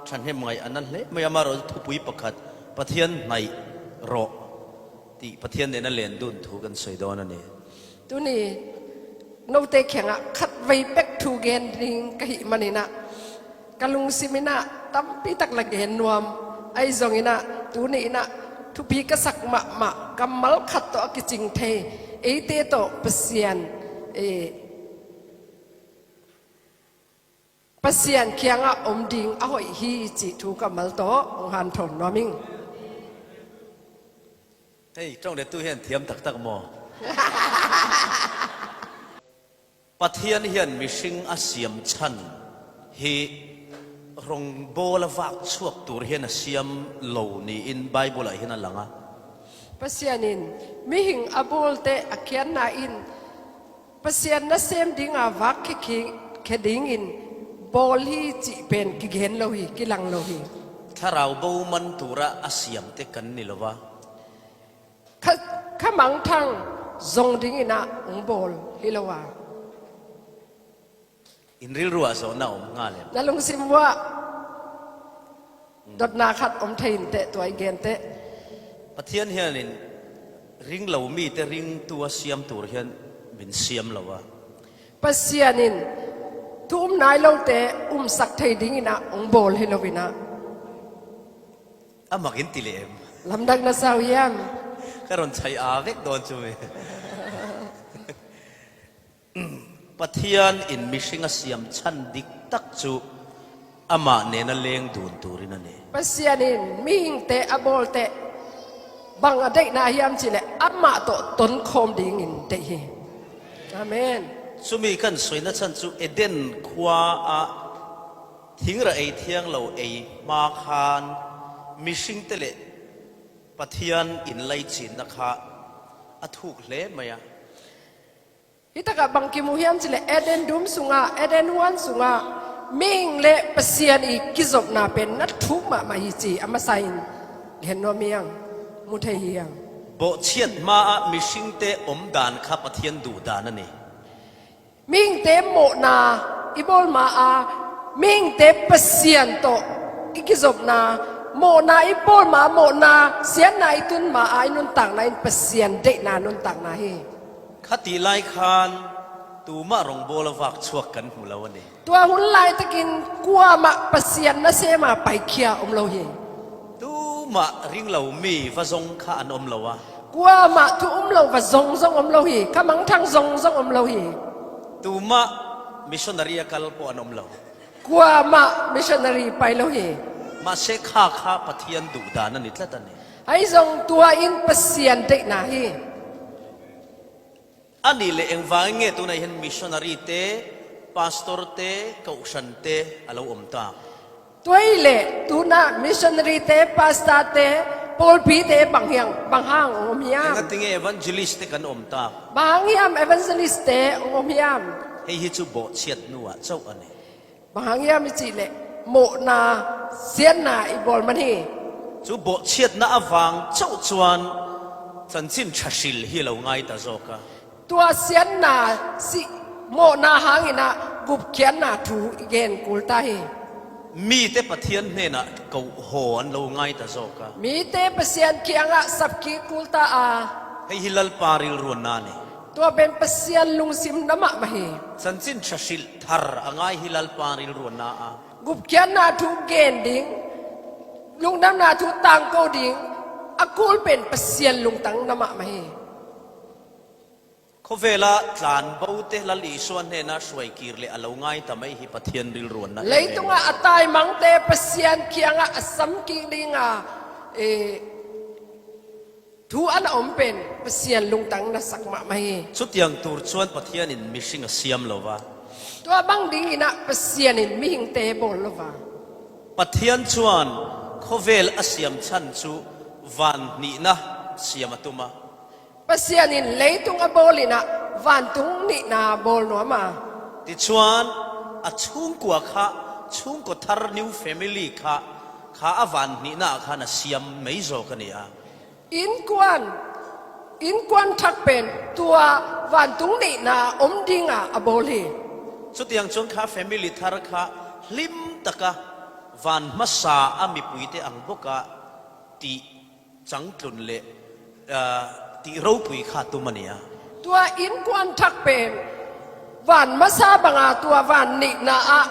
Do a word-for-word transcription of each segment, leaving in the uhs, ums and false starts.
ṭhahnem ngaih a na hle mai, amaherawhchu thupui pakhat, Pathian hnaih rawh tih Pathian nena len dun thu kan sawi dawn a ni. Tuni note kiangah khatvei pek thu gen ding ka hih maninah ka lungsim inah tampi tak la gen nuam. Ahi zonginah tuni inah thupi ka sak mahmah kammal khat tawh a kicing thei eite tawh Pasian, eh, Pasian kiangah om ding a hoih hi cih thu kammal tawh hong hanthawn nuam ing. Hei, ṭawng le tu hian thiam tak tak maw? Pathian hian mihring a siam chhan hi rawngbawl a vak chhuak tur hian a siam lo niin Bible-ah hian a lang a. Pasian in mihing a bawlte a khiatna in Pasian nasem dinga vak khe khi, khe dingin bawl hi cih pen kigen lo hi, kilang lo hi. Thlarau bo man tura a siamte kan ni lo va. Kha, kha mangthang zawng dingin a hong bawl hi lo a. In rilruah zawhna a awm nghal em? Na lungsim uah dotna khat awm thei in teh, tua i gen teh. Pathian hianin ring lo mite ringtu a siam tur hian min siam lo a. Pasian in thu um nai lote umsak thei dingin a hong bawl hi lo in a. A mak in ti leh em? Lamdang nasa uh hiam? Ka rawn chhai a vek dawn chu mi. Pathian in mihring a siam chhan dik tak chu amah nena leng dun turin a ni. Pasian in mihingte a bawlte bang a daihna hiam cih leh amah tawh tawnkhawm dingin daih hi. Amen. Chumi kan sawina chhan chu Eden khua a thingrah ei thiang lo ei hma khan mihringte leh Pathian inlaichinna kha a thuk hle mai a. Hi takah bang kimu hiam cih leh Eden dum sungah, Eden huan sungah mihing leh Pasian i kizopna pen na thuk mahmah hi ci a hmasa in gen nuam hi ang, mu thei hi ang. Bawhchhiat hma a mihringte awm dan kha Pathian duh dan a ni. Mihingte mawhna i bawl hma a, mihingte Pasian tawh i kizopna, mawhna i bawl hma, mawhna siatna i tun hma a i nuntakna in Pasian daihna nuntakna hi. Khatih lai khan tumah rawngbawl a vak chhuak kan hmu lo a ni. Tua hun lai takin kuamah Pasian nasema paikhia awm lo hi. Tumah ring lo mi va zawng kha an awm lo a. Kuamah thu um lo va zawng zawng awm lo hi. Kha mangthang zawng zawng awm lo hi. Tumah missionary a kal pawh an awm lo. Kuamah missionary pai lo hi. Mahse, kha kha Pathian duh dan a ni tlat a ni. Ahi zong tua in Pasian daihna hi. A nih leh engvangin nge tunah hian missionary te, pastor te, kohhran te a lo awm ta? Tua hi leh tunah missionary te, pastor te, pawlpi te bang hiang, bang hang awm hiam? Engatinge evangelist te kan awm ta? Bang hang hiam evangelist te awm hiam? Hei hi chu bawhchhiat hnuah chauh a ni. Bang hang hiam i cih leh mawhna siatna i bawl man hi. Chu bawhchhiatna avang chauh chuan chanchin ṭha hrilh hi a lo ngai ta zawk a. Tua siatna si, mawhna hangin a gupkhiatna thu i gen kul ta hi. Mite Pathian hnenah koh haw an lo ngai ta zawk a. Mite Pasian kiangah sapkik kul ta a. Hei hi Lalpa rilruanna a ni. Tua pen Pasian lungsimna mahmah hi. Chanchin ṭha hrilh thar a ngai hi Lalpa rilruanna a. Gupkhiatna thu gen ding, lungdamna thu tangko ding a kul pen Pasian lungtangna mahmah hi. Khawvela tlan bote Lal Isua hnena hruai kir leh a lo ngai ta mai hi Pathian rilruanna. Leitunga a taimangte Pasian kianga a samkik dinga, eh, thu a la awm pen Pasian lungtang nasak mahmah hi. Chutiang tur chuan Pathianin mihring a siam lo va. Tua bang dingin a Pasianin mihingte bawl lo va. Pathian chuan khawvel a siam chhan chu van hnihna siam a tum a. Pasianin leitung a bawlin a vantung hnihna bawl nuam a. Tichuan a chhungkua kha, chhungkaw thar, new family kha, kha a van hnihnaah khan a siam mai zawk a ni a. Inkuan, inkuan thak pen tua vantung hnihna awm dinga a bawl hi. Chutiang chuan kha family thar kha hlim taka Van hmasa a mipuite ang bawka tih changtlun le, ah, tih ropui kha tum a ni a. Tua innkuan thak pen van hmasa banga tua van nihna ah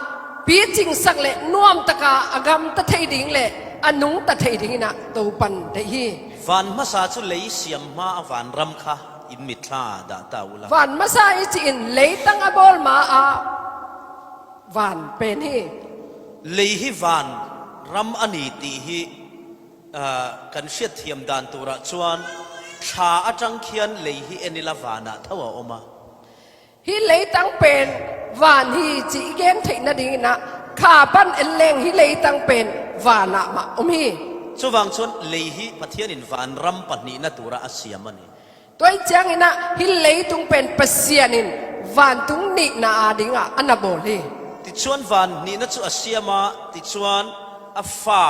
picingsak le nuamtaka a gamta thei ding le a nungta thei dingin ah Topan deih hi. Van hmasa chu lei siam hma a vanram kha in mitthla dah ta uhla. Van hmasa i cih in leitang a bawl ma ah van pen hi. Lei hi van ram a ni tih hi, ah, kan hriatthiam dan turah chuan thla aṭang khian lei hi en ila vanah tho a awm a. Hi leitang pen van hi cih i gen theih nadingin ah kha pan en leng hi leitang pen vanah mah awm hi. Chuvang chuan lei hi Pathianin vanram pahnihna tura a siam a ni. Tua hi ciangin ah hi leitung pen Pasianin vantung nihna a dingah a na bawl hi. Tichuan van nihna chu a siam a, tichuan a fa,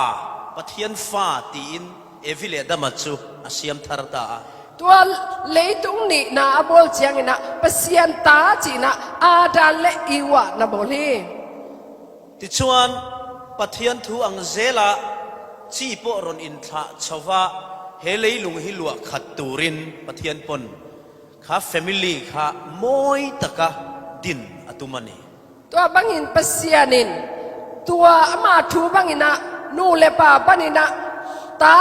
Pathian fa tiin Evi leh Adama chu a siam thar ta a. Tua leitung nihna a bawl ciangin ah Pasian ta cihna Adam le Eva na bawl hi. Tichuan Pathian thu ang zela chi pawh rawn inthlahchho va, he leilung hi luah khat turin Pathian pawn kha family kha mawi taka din a tum a ni. Tua bangin Pasianin tua ama thu bangin ah nu le pa panin ah ta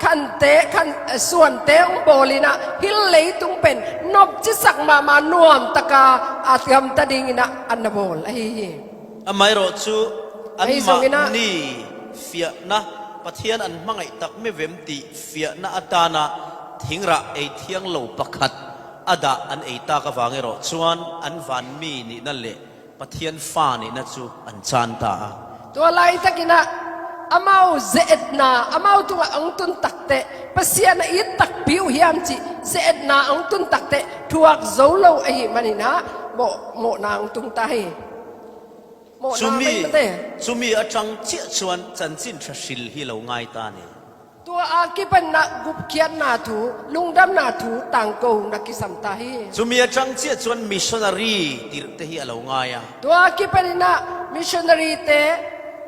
khante, khan, eh, suante hong bawlin ah hi leitung pen nopchisak mahmah nuam taka a gamta dingin ah an na bawl ahi hi. Amaherawhchu, anmahni fiahna, Pathian an hmangaih tak meuh em tih fiahna atana thingrah ei thiang lo pakhat a dah an ei tak avang erawh chuan an vanmi nihna leh Pathian fa nihna chu an chan ta a. Tua lai takin ah amau ze-etna, amau tungah ang tun tak teh, Pasian a it takpi uh hiam cih ze-etna ang tun tak teh thuak zo lo ahi manin ah mawh, mawhna ang tung ta hi. Mawhna chumi, mai mate. Chumi aṭang chiah chuan chanchin ṭha hril hi lo ngai ta ni. Tua a kipanin ah gupkhiatna thu, lungdamna thu tangkona kisam ta hi. Chumi aṭang chiah chuan missionary tirhte hi a lo ngai a. Tua a kipanin ah missionary te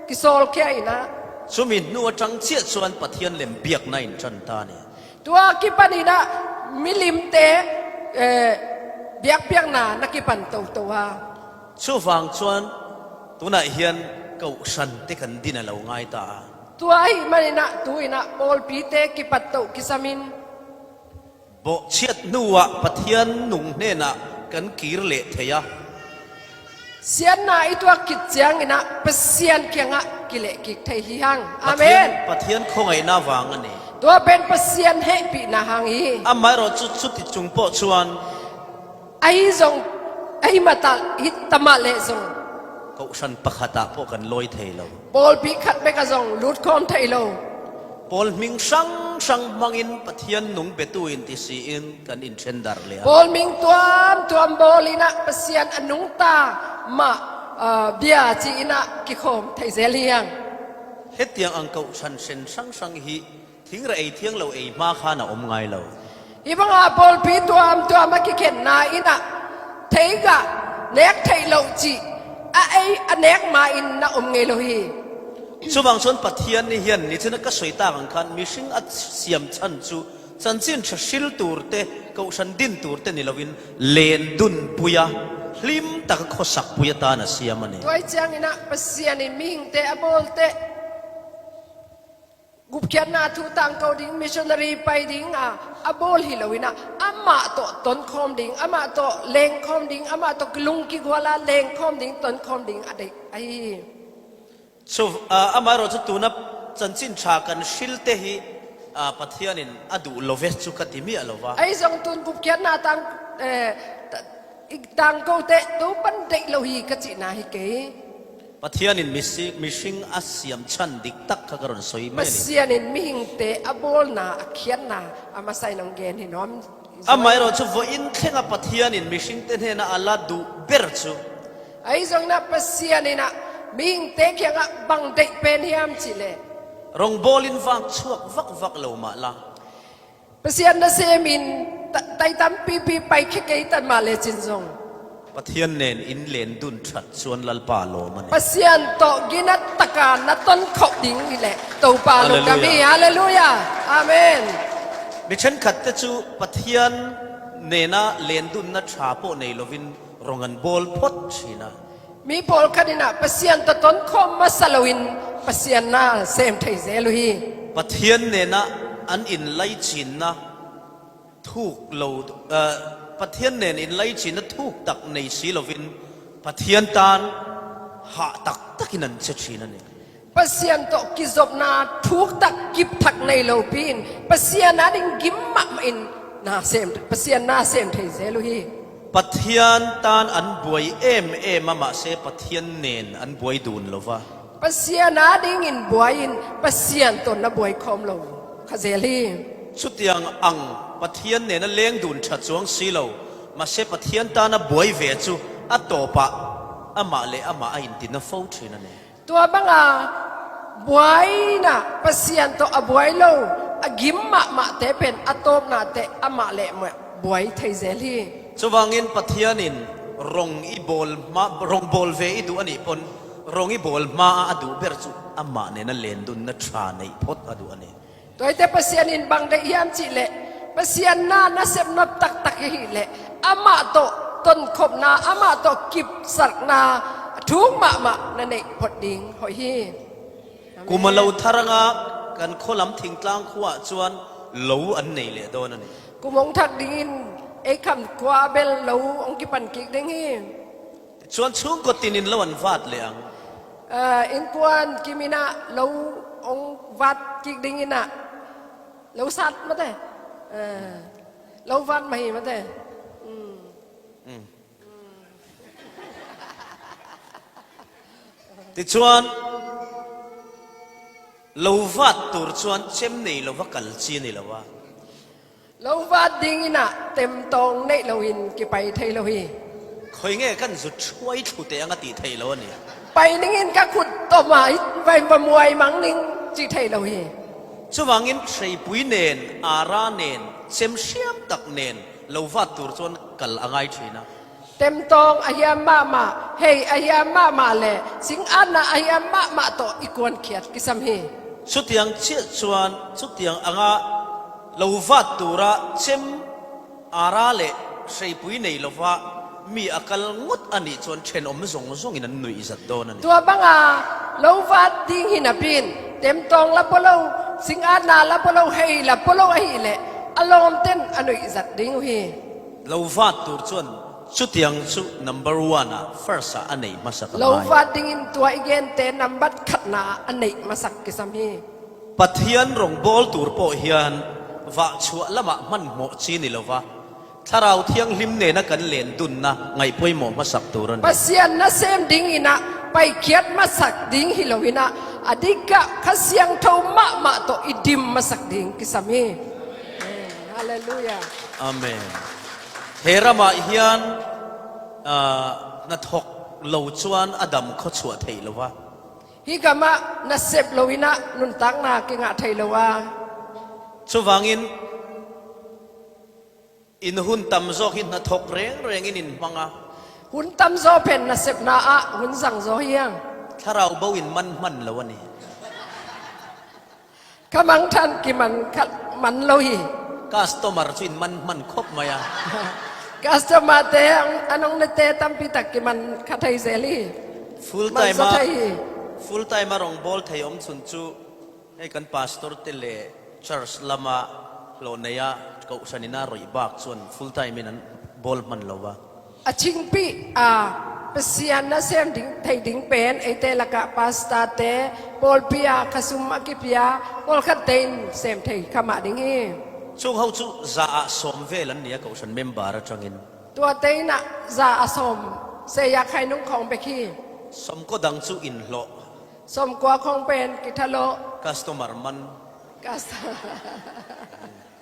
kisawlkhia in ah. Chumi hnu aṭang chiah chuan Pathian lem biakna in ṭan ta ni. Tua a kipanin ah milimte, eh, biakpiakna na kipan toto a. Chuvang chuan tunah hian kohhran te kan din a lo ngai ta a. Tua ahi manin ah tuin ah pawlpi te kipat toh kisamin. Bawhchhiat hnuah Pathian nung hnenah kan kir leh thei a. Siatna i tuak khit chiangin ah Pasian kiangah kileh kik thei hi hang. Amen. Pathian, Pathian khawngaihna vang a ni. Tua pen Pasian hehpihna hang hi. Amaherawhchu chuti chung pawh chuan. Ahi zong, ahi mata hi ta mah leh zong. Kohhran pakhatah pawh kan lawi thei lo. Pawlpi khat beka zong lut khawm thei lo. Pawl hming hrang hrang hmangin Pathian nung betu in ti siin kan inṭhen darh leh a. Pawl hming tuam tuam bawlin ah Pasian a nungta mah, ah, bia ci-in ah kikhawm thei zel hi ang. Hetiang ang kohhran hran hrang hrang hi thingrah ei thiang lo ei hma khan a awm ngai lo. Hi banga pawlpi tuam tuam a kikhenna in ah theigah nek theih loh cih a ei a nek ma in na awm ngei lo hi. Chuvang chuan Pathian ni hian nichina ka sawi tak ang khan mihring a siam chhan chu chanchin ṭha hril tur te, kohhran din tur te ni lovin len dunpui a, hlim taka khawsak pui atan a siam a ni. Tua hi ciangin ah Pasianin mihingte a bawl te. Gupkhiatna thu tangko ding, missionary pai ding a, a bawl hi loin ah, amah tawh tawn khawm ding, amah tawh leng khawm ding, amah tawh kilung kiguala leng khawm ding, tawn khawm ding a deih ahi hi. Chu, ah, amaherawhchu tuna chanchin ṭha kan hril te hi, ah, Pathianin a duh lo ve chu ka ti miah lo va. Ahi zong tun gupkhiatna tang, eh, ta-, i tangko te Topan deih lo hi ka cihna hi kei. Pathianin misi-, mihring a siam chhan dik tak kha ka rawn sawi mai a ni. Pasianin mihingte a bawlna, a khiatna a hmasain hong gen hi nuam. Amaherawhchu vawiin thlenga Pathianin mihringte hnena a la duh ber chu. Ahi zongin ah Pasianin ah mihingte kiangah bang deih pen hiam cih leh. Rawngbawlin vak chhuak vak vak lo mah la. Pasian nasemin ta-, tai tampipi pai khe kei tan mah lechin zong. Pathian nen in lendun ṭhat chuan Lalpa lawm a ni. Pasian tawh ginat taka na tawn khawp ding hi leh Topa lungdam hi. Hallelujah. Hallelujah. Amen. Mi ṭhenkhatte chu Pathian nena lendunna ṭha pawh nei lovin rawng an bawl phawt ṭhin a. Mi pawlkhat inah Pasian tawh tawn khawm hmasa loin Pasian na sem thei zel uh hi. Pathian nena an inlaichinna thuk lo, eh, Pathian nen inlaichinna thuk tak nei si lovin Pathian tan hah tak takin an che ṭhin a ni. Pasian tawh kizopna thuk tak kip thak nei lo piin Pasian a ding gim mahmahin na sem, Pasian na sem thei zel uh hi. Pathian tan an buai em em a, mahse Pathian nen an buai dun lo va. Pasian a dingin buaiin Pasian tawh na buai khawm lo kha zel hi. Chutiang ang Pathian nena leng dun ṭha chuang si lo, mahse Pathian tana buai ve chu a tawpah amah leh amah a intina fo ṭhin a ni. Tua banga buaina Pasian tawh a buai lo, a gim mahmahte pen a tawpnate amah leh amah buai thei zel hi. Chuvangin Pathianin rawng i bawl hma, rawng bawl ve i duh a nih pawn, rawng i bawl hmaa a duh ber chu amah nena lendunna ṭha neih phawt a duh a ni. Tuaite Pasianin bang deih hiam cih leh, Pasian na na sep nawt taktak i hih leh, amah tawh tawnkhawpna, amah tawh kipsakna a thuk mahmah na neih phawt ding hoih hi. Amen. Kum a lo thar anga kan khaw lam thingtlang khuaah chuan lo an nei leh dawn a ni. Kum hawng thak dingin ei kham khua bel lo hawng kipan kik ding hi. Chuan chhungkaw tinin lo an vat leh ang. Ah, inkuan kiminah lo hawng vat kik dingin ah lo sat mate. Ah, lo vat mahi mate. Mm. Mm. Tichuan, lo vat tur chuan chem nei lova kal chi a ni lo va. Lo vat dinginah temtawng neih loin kipai thei lo hi. Khawi nge kan zu thuai thlu teh anga tih theih lo a ni. Pai ningin ka khut tawmah hi vai va muai mang ning chi thei lo hi. Chuvangin hreipui nen, ara nen, chem hriam tak nen lo vat tur chuan kal a ngai ṭhin a. Temtawng a hiam mahmah, hei a hiam mahmah leh singatna a hiam mahmah tawh i kuankhiat kisam hi. Chutiang chiah chuan, chutiang anga lo vat tura chem, ara leh hreipui nei lova mi a kal ngawt a nih chuan ṭhenawm zawng zawngin an nuihzat dawn a ni. Tua banga lo vat ding hi napiin, temtawng la pawh lo, singatna la pawh lo, hei la pawh lo a hih leh a lawmten a nuihzat ding uh hi. Lo vat tur chuan chutiang chu number one-ah, first-ah a neih hmasak a ngai. Lo vat dingin tua i gente number khatna-ah a neih hmasak kisam hi. Pathian rawngbawl tur pawh hian vahchhuah lamah hmanhmawh chi ni lo va, Thlarau Thianghlim nena kan len dunna ngaih pawimawh hmasak tur a ni. Pasian nasem dinginah paikhiat hmasak ding hi loinah a dikah Kha Siangtho mahmah tawh i dim hmasak ding kisam hi. Amen. Hallelujah. Amen. He ramah hian, ah, hnathawk lo chuan a dam khawchhuah theih lo va. Hi gamah nasep loinah nuntakna kingah thei lo a. Chuvangin in hun tam zawk hi hnathawk reng rengin in hmang a. Hun tam zawk pen nasepna ah hun zang zawk hi ang. Thlarau bo in man hman lo a ni. Kha mangṭhan kiman kha man lo hi. Customer chu in man hman khawp mai a. Customer te an, an awng nete tampi tak kiman kha thei zel hi. Full time a, full time a rawngbawl thei awm chhun chu hei kan pastor te leh church lama hlawh neia kohhranina rawih bak chuan full time in an bawl hman lo va. A chingpih a, Pasian nasem ding, thei ding pen eite lakah pastor te, pawlpi a khasum a kipia pawlkhat tein sem thei kha mah ding hi. Chung ho chu za ah sawm vel an ni a, kohhran member aṭangin. Tua tein ah za a sawm, Seia Khainung khawng bek hi. Sawmkaw dang chu inhlawh. Sawmkua khawng pen kithalawh. Customer man. Customer.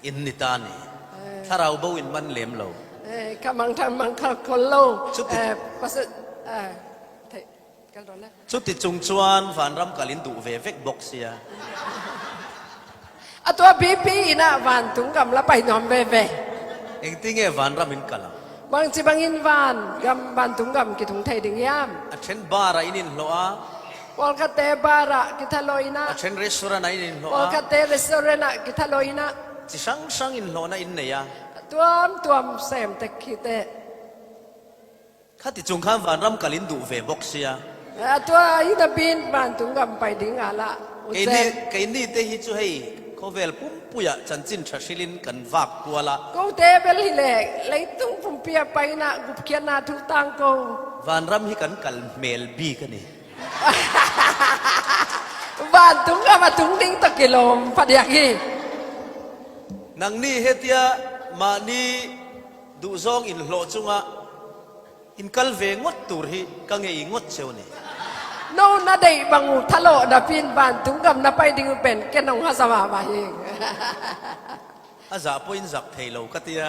In ni ta ni. Eh. Thlarau bo in man lem lo. Eh, kha mangṭhan mang kha khol lo. Chuti, eh, pasa-, eh, thei, kal rawn la. Chuti chung chuan vanram kal in duh ve vek bawk sia. A tua B P inah vantung gamla pai nuam ve ve. Engtin nge vanram in kal ang? Bangci bangin van gam, vantung gam kithung thei ding hiam? A ṭhen bar ah in inhlawh a. Pawlkhatte bar ah kithalawh in ah. A ṭhen restaurant ah in inhlawh a. Pawlkhatte restaurant ah kithalawh in ah. Chi hrang hrang inhlawhna in nei a. Tuamtuam sem tek hi teh. Khati chung khan vanram kal in duh ve bawk si a. A tua hi napi-in vantung gam pai ding a lah. Keini, keini te hi chu hei, khawvel pumpuiah chanchin ṭha hrilin kan vak kual a. Kote bel hi leh, leitung pumpi ah pai in ah gupkhiatna thu tang ko. Vanram hi kan kal hmel bik a ni. Vantung gam a tung ding tawh kilawm phadiak hi. Nangni hetia mahni duhzawng inhlawh chungah in kal ve ngawt tur hi ka ngei ngawt cheu ni. No na deih bang uh thalawh napi-in vantung gam na pai ding uh pen ken hong haza mahmah hi. A zah pawh in zak thei lo ka tia.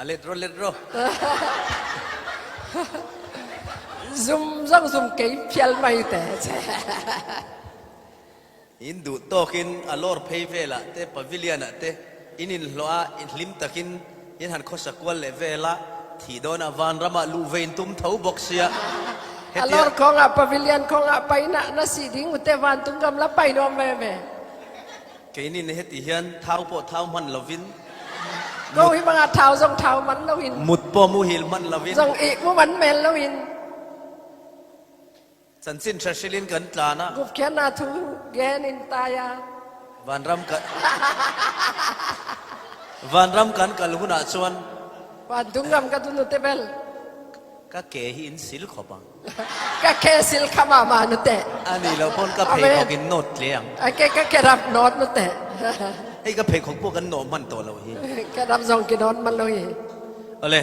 A let rawh, let rawh. Zum zong zum kei phial mai te. In duh tawkin a lawr phei velah te, pavilion ah te, in inhlawh a, in hlim takin in han khawsa kual leh velah, thih dawnah vanramah luh ve in tum tho bawk si a. A lawr khawngah, pavilion khawngah pai in ah na sih ding uh te vantung gam la pai nuam veve. Keini na heti hian thau pawh thau hman lovin. Ko hi banga thau zong thau man loin. Mut pawh muhil hman lovin. Zong ih mu man mel loin. Chanchin ṭha hrilin kan tlan a. Gupkhiatna thu gen in tai a. Vanram ka, vanram kan kal hunah chuan. Vantung gam ka tun ute bel. Ka ke hi in sil khawp ang. Ka ke sil kha mahmah nute. A nih loh pawn ka pheikhawk in nawt tle ang. A ke ka ke rap nawt nute. Hei ka pheikhawk pawh kan nawh hman tawh lo hi. Ka rap zawng kinawt man lo hi. Awle.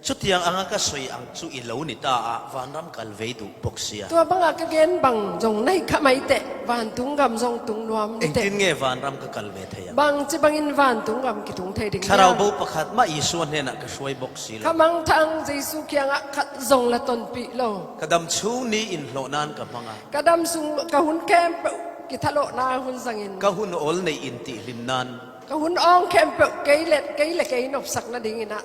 Chutiang anga ka sawi ang chu i lo ni ta a, vanram kal vei duh bawk si a. Tua banga ka gen bang zawng nei kha mai teh, vantung gam zawng tung nuam ni teh. Engtin nge vanram ka kal ve thei ang? Bangchi bangin vantung gam kitung thei ding hiam? Thlarau bo pakhat mah Isua hnenah ka hruai bawk si lo. Khamangthang Jesu kiangah khat zawng la tonpih lo. Ka dam chhung ni inhlawh nan ka hmang a. Ka dam sung, ka hun khempeuh kithalawhna hun zangin. Ka hun awl neih intihhlim nan. Ka hun awng khempeuh kei let, kei le kei nopsak nadingin ah.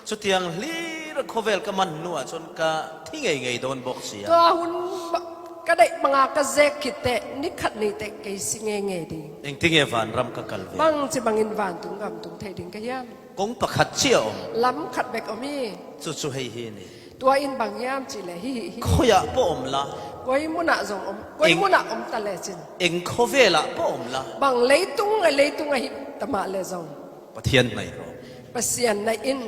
Chutiang hlir khawvel ka man hnuah chuan ka thi ngei ngei dawn bawk si a. Tua hun ba-, ka daih banga ka zek khit teh, ni khat ni teh kei si ngei ngei ding. Engtin nge vanram ka kal ve? Bangchi bangin vantung gam tung thei ding ka hiam? Kawng pakhat chiah awm. Lam khat bek awm hi. Chu chu hei hi ni. Tua in bang hiam cih leh hi hi hi. Khawiah pawh awm la. Koi munah zawng awm, koi munah awm ta lechin. Eng khawvelah pawh awm la. Bang leitung, leitung a hi ta mah leh zawng. Pathian hnaih rawh. Pasian hnaih in.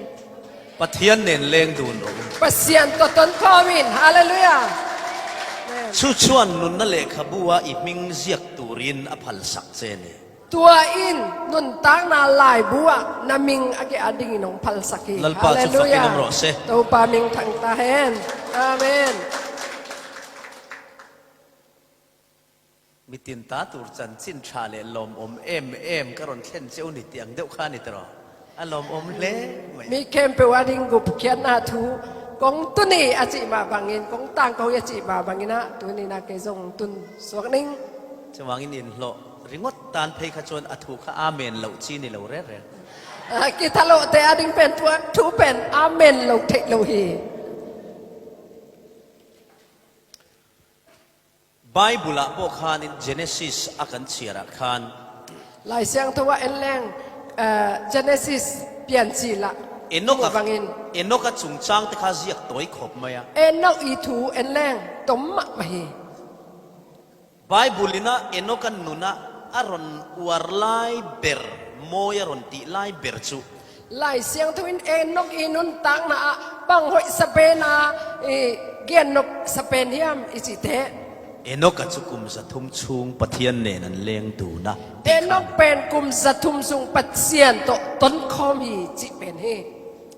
Pathian nen leng dun rawh. Pasian tawh tawn khawm in. Hallelujah. Amen. Chu chuan nunna lehkhabu-a i hming ziak turin a phalsak che ni. Tua in nuntakna laibu-ah na hming a keh a dingin hong phalsak hi. Lalpa chu fakin awm rawh se. Hallelujah. Topa hming thang ta hen. Amen. Mitin ta tur chanchin ṭha leh lawmawm em em ka rawn thlen cheu ni tih ang deuh kha ni tiraw? A lawmawm hle mai. Mi khempeuh a ding gupkhiatna thu kawng tun ni a chih mah bangin, kawng tang ko hi a chih mah bangin ah, tuni-in ah kei zawng tun suak ning. Chuvangin inhlawh ringawt tan phei kha chuan a thu kha amen loh chi ni lo reng reng. A, kithalawhte a ding pen tua thu pen amen lo theih lo hi. Bible-ah pawh khanin Genesis a kan chhiarah khan. Lai Siangtho-ah en leng, eh, Genesis Piancil-ah Enoka, hmuh bangin. Enoka chungchang te kha ziak tawi khawp mai a. Enok-i thu en leng tawm mah mah hi. Bible-in a Enoka nuna a rawn uar lai ber, mawi a rawn tih lai ber chu. Lai Siangtho-in Enok-i nuntakna-ah bang hawihsa pen a, i, gen nopsa pen hiam i cih teh. Enoka chu kum za thum chhung Pathian nen an leng dun a tih kha. Enok pen kum za thum chhung Pathian tawh tawn khawm hi cih pen hi.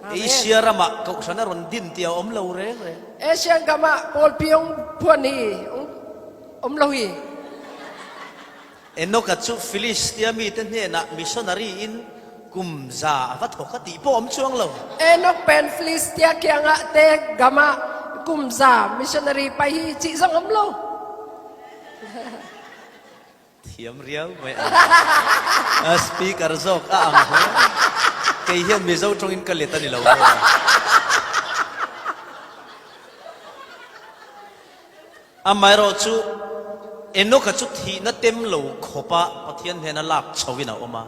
Amen. Asia ramah kohhran a rawn din tia awm lo reng reng. Asia gamah pawlpi hong phuan hi, hong awm lo hi. Enoka chu Philistia mite hnenah missionary-in kum za a va thawk a tih pawh awm chuang lo. Enok pen Philistia kiangah te gamah kum za missionary pai hi chih zawng awm lo. Thiam riau mai a. A speaker zawk a ang hi. Kei hian Mizo ṭawngin ka let a ni lo maw? Amaherawhchu Enoka chu thihna tem lo khawpa Pathian hnena lak chhoin a awm a.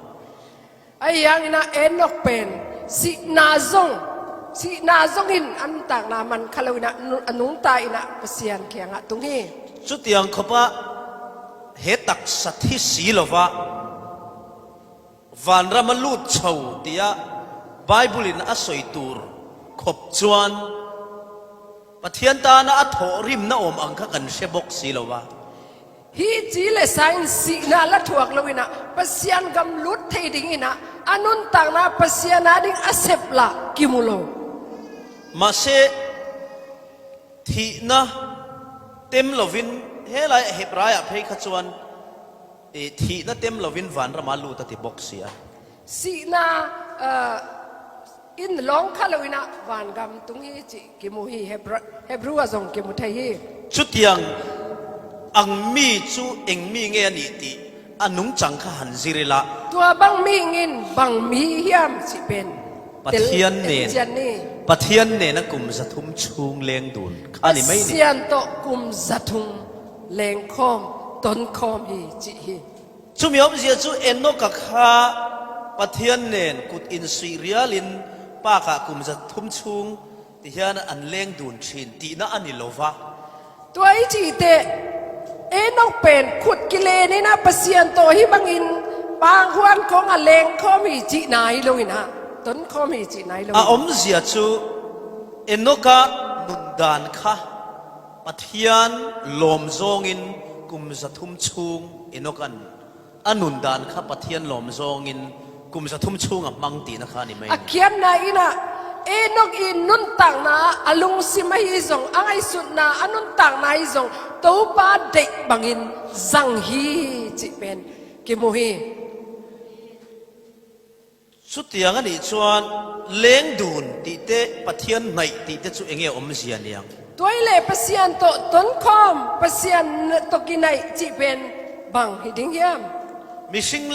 Ahi hangin a Enok pen sihna zawng, sihna zawngin a nuntakna man kha loin a nu-, a nungta in a Pasian kiangah tung hi. Chutiang khawpa he taksa thi si lova vanrama lut chho tia Bible-in a sawi tur khawp chuan Pathian tana a thawhrimna awm ang kha kan hre bawk si lo va. Hi chi leh sain sihna la thuak loin a Pasian gam lut thei dingin a, a nuntakna Pasian a ding a sep lah kimu lo. Mahse, thihna tem lovin, helai Hebrai-ah phei kha chuan, eh, thihna tem lovin vanrama lut a ti bawk si a. Sihna, eh, in lawng kha loin a vangam tung hi chih kimu hi Hebra-, Hebru-ah zawng kimu thei hi. Chutiang ang mi chu eng mi nge a nih tih a nungchang kha han zir ila. Tua bang mi ngin bang mi hiam chih pen tel Pathian nen, chian ni. Pathian nena kum zathum chhung leng dun kha ni mai ni. Pasian tawh kum zathum leng khawm, ton khawm hi chih hi. Chumi awmzia chu Enoka kha Pathian nen kut insuih rialin pakah kum zathum chhung ti hian an leng dun ṭhin tihna a ni lo va. Tua i chih teh, Enok pen kut kilenin a Pasian tawh hi bangin panghuan kawng a leng khawm hi chihna hi loin a, ton khawm hi chihna hi loin a. A awmzia chu Enoka nun dan kha Pathian lawm zawngin kum zathum chhung Enokan a nun dan kha Pathian lawm zawngin kum zathum chhung a hmang tihna kha a ni mai. A ni. Khiatna in a Enok i nuntakna a lungsim ahi zawng, a ngaihsutna a nuntakna ahi zawng, Topa deih bangin zang hi chih pen kimu hi. Chutiang a nih chuan leng dun tih te, Pathian hnaih tih te chu eng nge awmzia niang? Tua i leh Pasian tawh tonkhawm, Pasian tawh kinaih chih pen bang hi ding hiam? Mihring,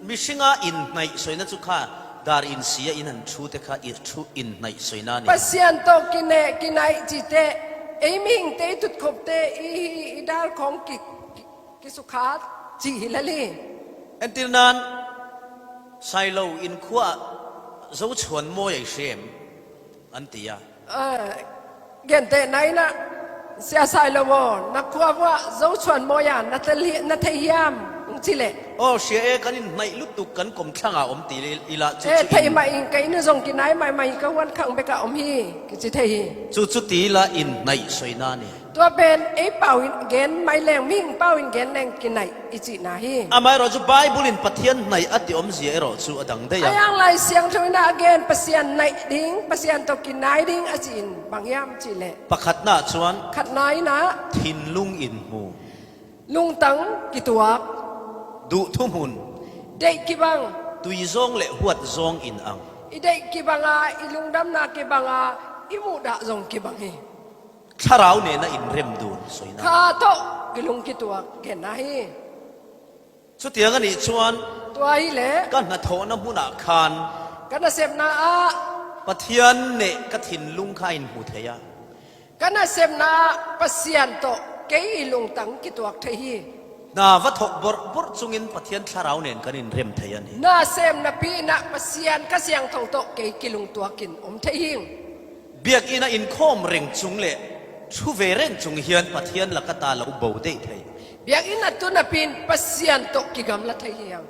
mihringa inhnaih sawina chu kha dar insia in han thu te kha i thu inhnaih sawina a ni. Pasian tawh kine-, kinaih chih te, ei mihing te i tutkhawp te i, i dar khawng ki, ki, kisukhat chih hi lal hi. Entir nan, Sailo in khua Zochhuan mawi ei hrem an ti a. Ah, gente naina, Sia Sailo maw, na khua vua Zochhuan mawi a, na tel hi, na thei hiam? Ang chi le. Aw, hria e, kan inhnaih lutuk kan kawmthlanga awm ti ila chu. Eh, chu thei in mai in ka in zawng kinai mai mai ka huan khang beka awm hi, kichi thei hi. Chu chu ti ila inhnaih sawina a ni. Tua pen ei pau in gen mai leng, mihing pau in gen leng kinaih i chihna hi. Amaherawhchu Bible in Pathian hnaih a ti awmzia erawh chu a dang daih a. A yang Lai Siangtho in a gen Pasian hnaih ding, Pasian tawh kinai ding a chi in bang hiam chih leh. Pakhatna chuan. Khatna in a. Thinlung inhmu. Lungtang kituak. Duh thuhmun. Deih kibang. Tui zawng leh huat zawng in ang. I deih kibang a, i lungdamna kibang a, i muhdah zawng kibang hi. Thlarau nena inrem dun sawina. Kha tawh kilung kituak genna hi. Chutiang a nih chuan. Tua hi leh. Ka hnathawhna hmunah khan. Ka nasepna ah. Pathian neh ka thinlung kha in hmu thei a. Ka nasepna ah Pasian tawh kei i lungtang kituak thei hi. Hna va thawk bawrh bawrh chungin Pathian thlarau nen kan inrem thei a ni. Nasem napi in a Pasian ka siangtho tawh kei kilungtuakin awm thei hi. Biakinn a inkhawm reng chung leh thu ve reng chung hian Pathian laka ta lo bo daih thei. Biakinn a tu napiin Pasian tawh kigamla thei hi ang.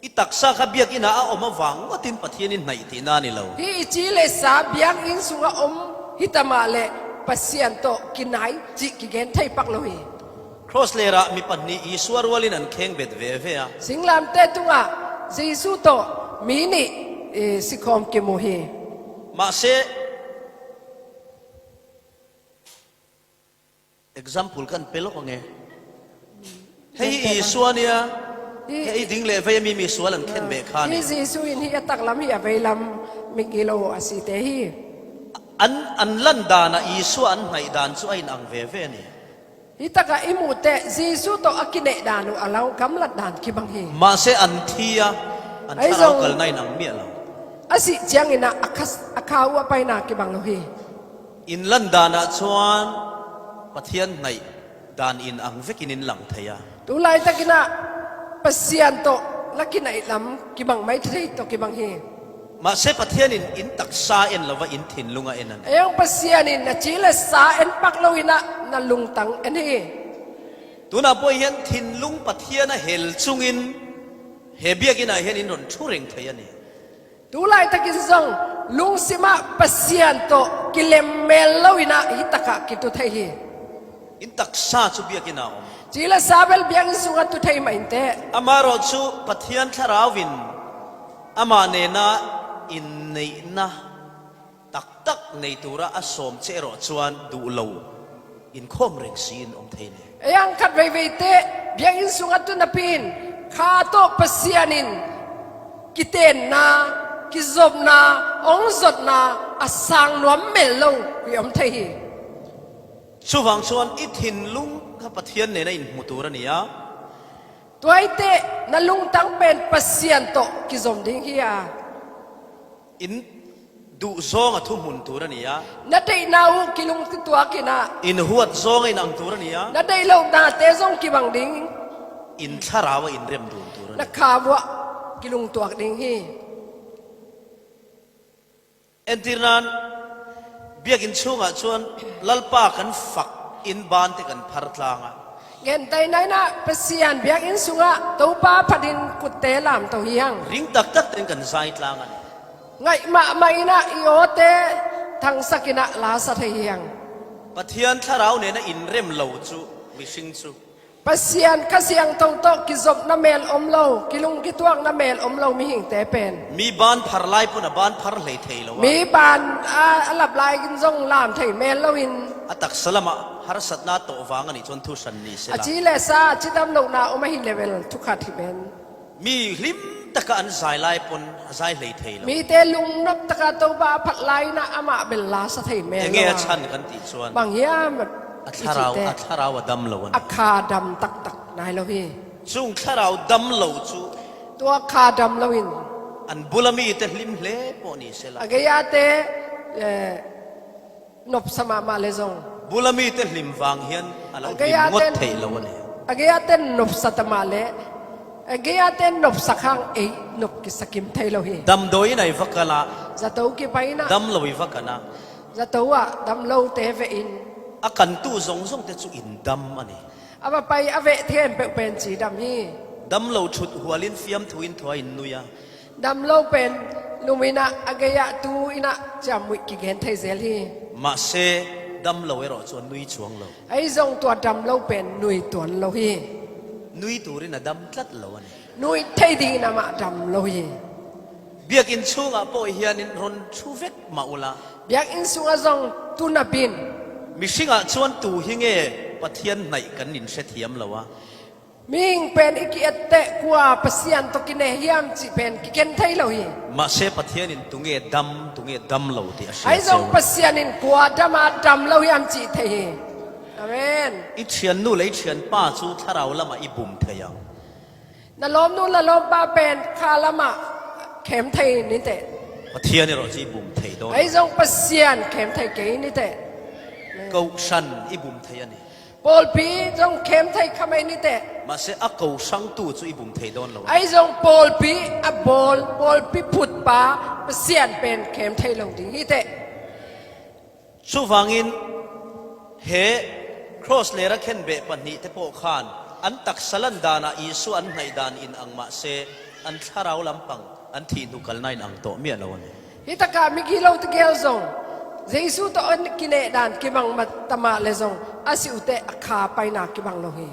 I taksa kha biakinn a a awm avang ngawtin Pathian in hnaih tihna a ni lo. Hi i chi leh sa biakinn sunga awm hi ta mah leh Pasian tawh kinai chih kigen thei pak lo hi. Cross lerah mi pahnih Isua rualin an kheng bet ve ve a. Singlamte tungah Jesu tawh mi nih, eh, sikhawm kimu hi. Mahse, example kan pe lawk ange. Hei hi Isua nia. Hi, hei ding leh vei a mi mi sual an khen beh kha a ni. Hi Jesu in hi a taklam hi a veilam mi kilo a si te hi. An, an lan dan a Isua an hnaih dan chu a inang ve ve a ni. Hi takah i muh teh Jesu tawh a kineh dan uh a lo gamlat dan kibang hi. Mahse an thi a, an Ahi thlarau zong kalna in ang miah lo. A sih ciangin ah a kha, a kha uh a paina kibang lo hi. In lan dan ah chuan Pathian hnaih dan in ang vekin in lang thei a. Tulaitakin ah Pasian tawh la kinaih lam kibang mai thei tawh kibang hi. Mahse Pathian in in taksa en lo va, in thinlung a en a ni. Ahi zong Pasian in na ci le sa en pak lo in ah na lungtang en hi. Tunah pawh hian thinlung Pathian a hel chungin he biak inah hian in rawn thu reng thei a ni. Tulaitakin zong lungsimah Pasian tawh kilem mel lo in ah hi takah kitu thei hi. In taksa chu biak inah a awm. Ci le sa bel biak in sungah tu thei mah in teh. Amaherawhchu Pathian thlarauin amah nena inneihna taktak nei tura a sawm che erawh chuan duh lo inkhawm reng si in awm thei ni. Ahi zong khat veivei teh biak in sungah tu napi in kha tawh Pasian in kitenna, kizopna, awng zawtna a sang nuam mel lo hi awm thei hi. Chuvang chuan i thinlung kha Pathian nena inhmu tur a ni a. Tua hi teh na lungtang pen Pasian tawh kizom ding hi a. In duh zawnga thu hmun tur a ni a. Na daihna uh kilung kituak in ah. In huat zawnga in ang tur a ni a. Na daih lohnate zong kibang ding. In thlarau a in rem dun tur a ni. Na kha uah kilung tuak ding hi. Entir nan, biak in chhungah chuan Lalpa kan fak in ban te kan phar tlang a. Nghentai nainah Pasian biak in sungah Topa phatin kutte lam to hi ang. Ring tak tak ten kan zai tlang a ni. Ngaih mah mah inah i awte thangsak inah la sa thei hi ang. Pathian thlarau nena in rem lo chu mihring chu. Pasian Kha Siangtho tawh kizopna mel awm lo, kilung kituakna mel awm lo mihingte pen. Mi ban phar lai pawn a ban phar hlei thei lo a. Mi ban a, a lap lai in zong lam thei mel lo in. A taksa lamah harsatna tawh vang a nih chuan thu hran ni sela. A ci le sa, a ci dam lohna awm a hi level thu khat hi men. Mi hlim taka an zai lai pawn a zai hlei thei lo. Mite lungnop taka Topa a phat lai inah amah bel la sa thei mel lo a. Enge a chhan kan tih chuan. Bang hiam a thlarau, a thlarau a dam lo a ni. A kha dam tak tak nai lo hi. Chung thlarau dam lo chu. Tua kha dam lo in. An bula mite hlim hle pawh ni sela. A gei a te, eh, nopsa mahmah le zong. Bula mite hlim vang hian a lo hlim ngawt theih lo a ni. A gei a ten nopsa ta mah le, a gei a ten nopsa khang ei nop kisa kim thei lo hi. Damdawi in a i va kal a. Zato kipai inah. Dam lo i va kan a. Zato ah dam lo te ve in. A kantu zawng zawng te chu in dam a ni. A va pai a veh thiam peuh pen chi dam hi. Dam lo thut hualin fiamthu in thua in nui a. Dam lo pen lum inah a gei ah tu inah chiammuih kigen thei zel hi. Mahse dam lo erawh chuan nui chuang lo. Ahi zong tua dam lo pen nui tuan lo hi. Nui turin a dam tlat lo a ni. Nui thei dingin amah dam lo hi. Biak in chhungah pawh hianin rawn thu vek mah ula. Biak in sungah zong tu napin. Mihringah chuan tu hi nge Pathian hnaih kan inhrethiam lo a. Mihing pen i ki-et teh kua Pasian tawh kineh hiam cih pen kiken thei lo hi. Mahse Pathian in tu nge dam, tu nge dam lo tih a hria che u. Ahi zong Pasian in kua dam a dam lo hiam cih thei hi. Amen. I ṭhiannu leh i ṭhianpa chu thlarau lamah i bum thei ang. Na lawmnu la lawmpa pen kha lamah khem thei ni teh. Pathian erawh chu i bum thei dawn. Ahi zong Pasian khem thei kei ni teh. Kohhran i bum thei a ni. Pawlpi zong khem thei kha mai ni teh. Mahse a kohhrangtu chu i bum thei dawn lo a. Ahi zong pawlpi a bawl, pawlpi phutpa Pasian pen khem thei lo ding hi teh. Chuvangin he cross lera khenbeh pahnih te pawh khan an taksa lan danah Isua an hnaih dan in ang mahse an thlarau lampang an thih hnu kalna in ang tawh miah lo a ni. Hi takah migilo te gel zong Jesu tawh an kineh dan kibang mat ta mah le zong a sih u teh a kha paina kibang lo hi.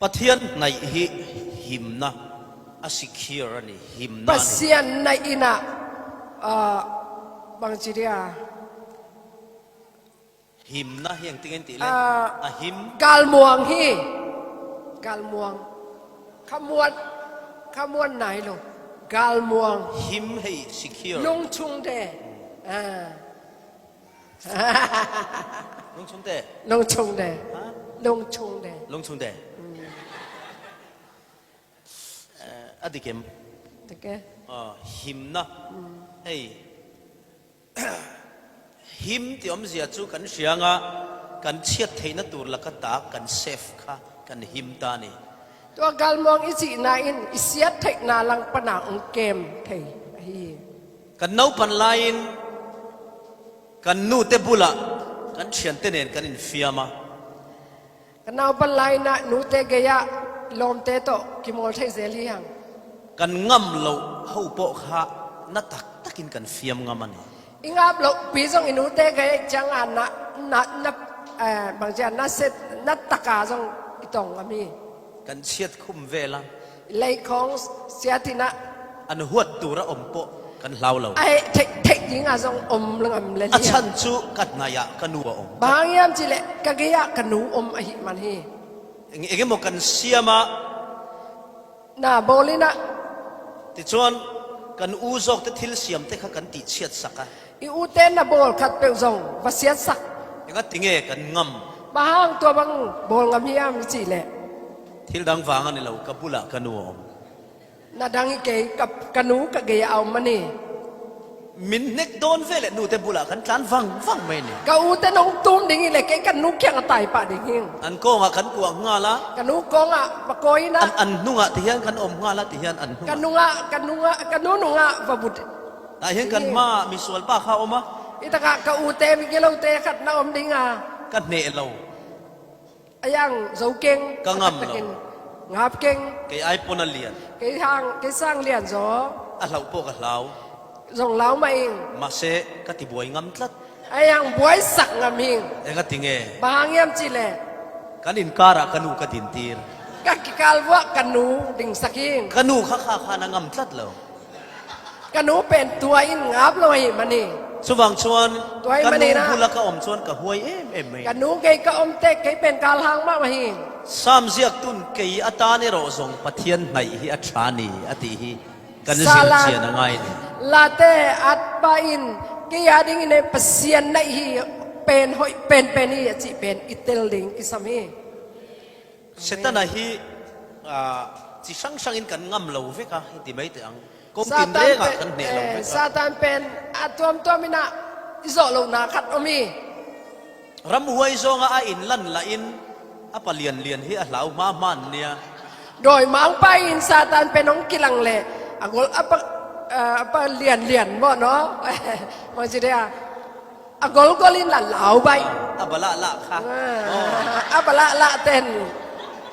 Pathian hnaih hi himna a secure a ni, himna a ni. Pasian hnaih inah, ah, bang chi dia. Himna hi engtin nge tih le? Ah, a him. Galmuang hi. Galmuang. Khamuan, khamuan nai lo. Galmuang. Him hei secure. Lungchung de. Ah. Lungchungte. Lungchungte. Ha? Lungchungte. Lungchungte. Eh, a dik em? Dik e. Ah, himna. Hei. Him ti omzia chu kan hria a, kan chhiat theihna tur laka tak, kan safe kha, kan him ta ni. Tua galmuang i chihna in i siat theihna lang pana hong kem thei ahi. Kan naupan laiin kan nute bulah kan ṭhiante nen kan infiam a. Kan naupan lai-in ah nute gei-ah lawmte tawh kimawl thei zel hi hang. Kan ngam loh ho pawh kha na taktakin kan fiam ngam a ni. I ngap lohpi zong i nute gei ciangah na, na, na, eh, bangzia na set, na taka zong i tawng ngam hi. Kan chhiat khum vel a. Leikhawng siatinah. An huat tura om pawh kan hlau lo. A heh theih theih dingah zong om ngam le a liam. Chan chu ka hnaihah ka nu a om. Bang hang hiam cihleh ka gei-ah ka nu om ahih man hi. Eng, eng emaw kan siam a. Na bawl inah. Tichuan kan u zawkte thil siamte kha kan tihchiatsak a. I ute na bawl khat peuh zong va siatsak. Engati nge kan ngam? Bang hang tua bang bawl ngam hiam i cihleh? Thil dang vang a ni lo, ka bulah ka nu a om. Na dang hi kei, ka, ka nu ka gei a om a ni. Min hnek dawn veleh nute bulah kan tlan vangvang mai ni. Ka ute nong tum ding hileh kei ka nu kiangah tai pah ding hing. An kawngah kan kuah nghal a. Ka nu kawngah va kawi inah. An, an hnungah ti hian kan om nghal a, ti hian an hnungah. Ka nungah, ka nungah, ka nu nungah va vut. Tah hian kan hmaah misual pa kha a om a. Hi takah ka ute migilote khat na om ding a. Ka hneh lo. A yang zo keng. Ka ngam lo. Ngap keng. Kei ai pawn a lian. Kei hang, kei sang lian zaw. A hlauh pawh ka hlau. Zong lau mah ing. Mahse, ka tibuai ngam tlat. A yang buaisak ngam hing. Engati nge? Bang hang hiam cihleh? Kan inkarah ka nu ka dintir. Ka kikal vuah ka nu dingsak hing. Ka nu kha kha khan a ngam tlat lo. Ka nu pen tua in ngap lo ahi mani. Chuvang chuan ka nu bula ka awm chuan ka huai em em mai. Ka nu gei ka awm tek kei pen kal hang mah mah hi. Sam ziak tun kei atan erawh zawng Pathian hnaih hi a ṭha ni a tih hi kan zir chian a ngai ni. Late at pa in kei a dingin e Pasian hnaih hi pen hawih pen pen hi a chih pen i tel ding kisam hi. Setana hi, ah, chi hrang hrangin kan ngam lo vek a, i ti mai teh ang. Kawng tinrengah kan hneh lo vek a. Satan pen a tuamtuam inah i zawh lohna khat awm hi. Ramhuai zawnga a inlan lahin a pa lian lian hi a hlau hma hma an nia. Dawimangpa in Satan pen hong kilang leh a gol a pa, ah, a pa lian lian maw no? Mangziria. A golgol in la lau bai. A bala la kha. Ah, a bala la ten.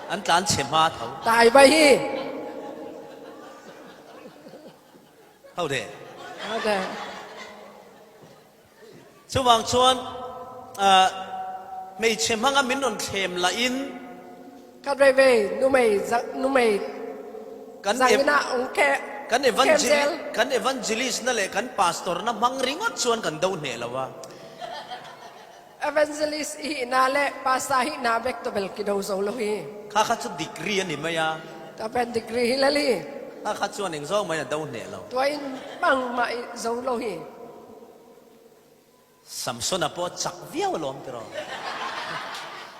An tlan chhe hma tho. Tai bai hi. Hau de. Hau de. Chuvang chuan, ah, hmeichhe hmanga min rawn thlem lahin Khat vei vei, numei, za-, numei kan zangina ev-, ong ke, kan evangeli-, kan evangelist-na leh kan pastor-na hmang ringawt chuan kan do hneh lo a. Evangelist i hihna leh pastor hihna vek tawh bel kido zo lo hi. Kha kha chu degree a ni mai a. Tua pen degree hi lel hi. Kha kha chuan eng zawng mai a do hneh lo. Tua in bangmah i zo lo hi. Samsona pawh chak viau alawm tiraw.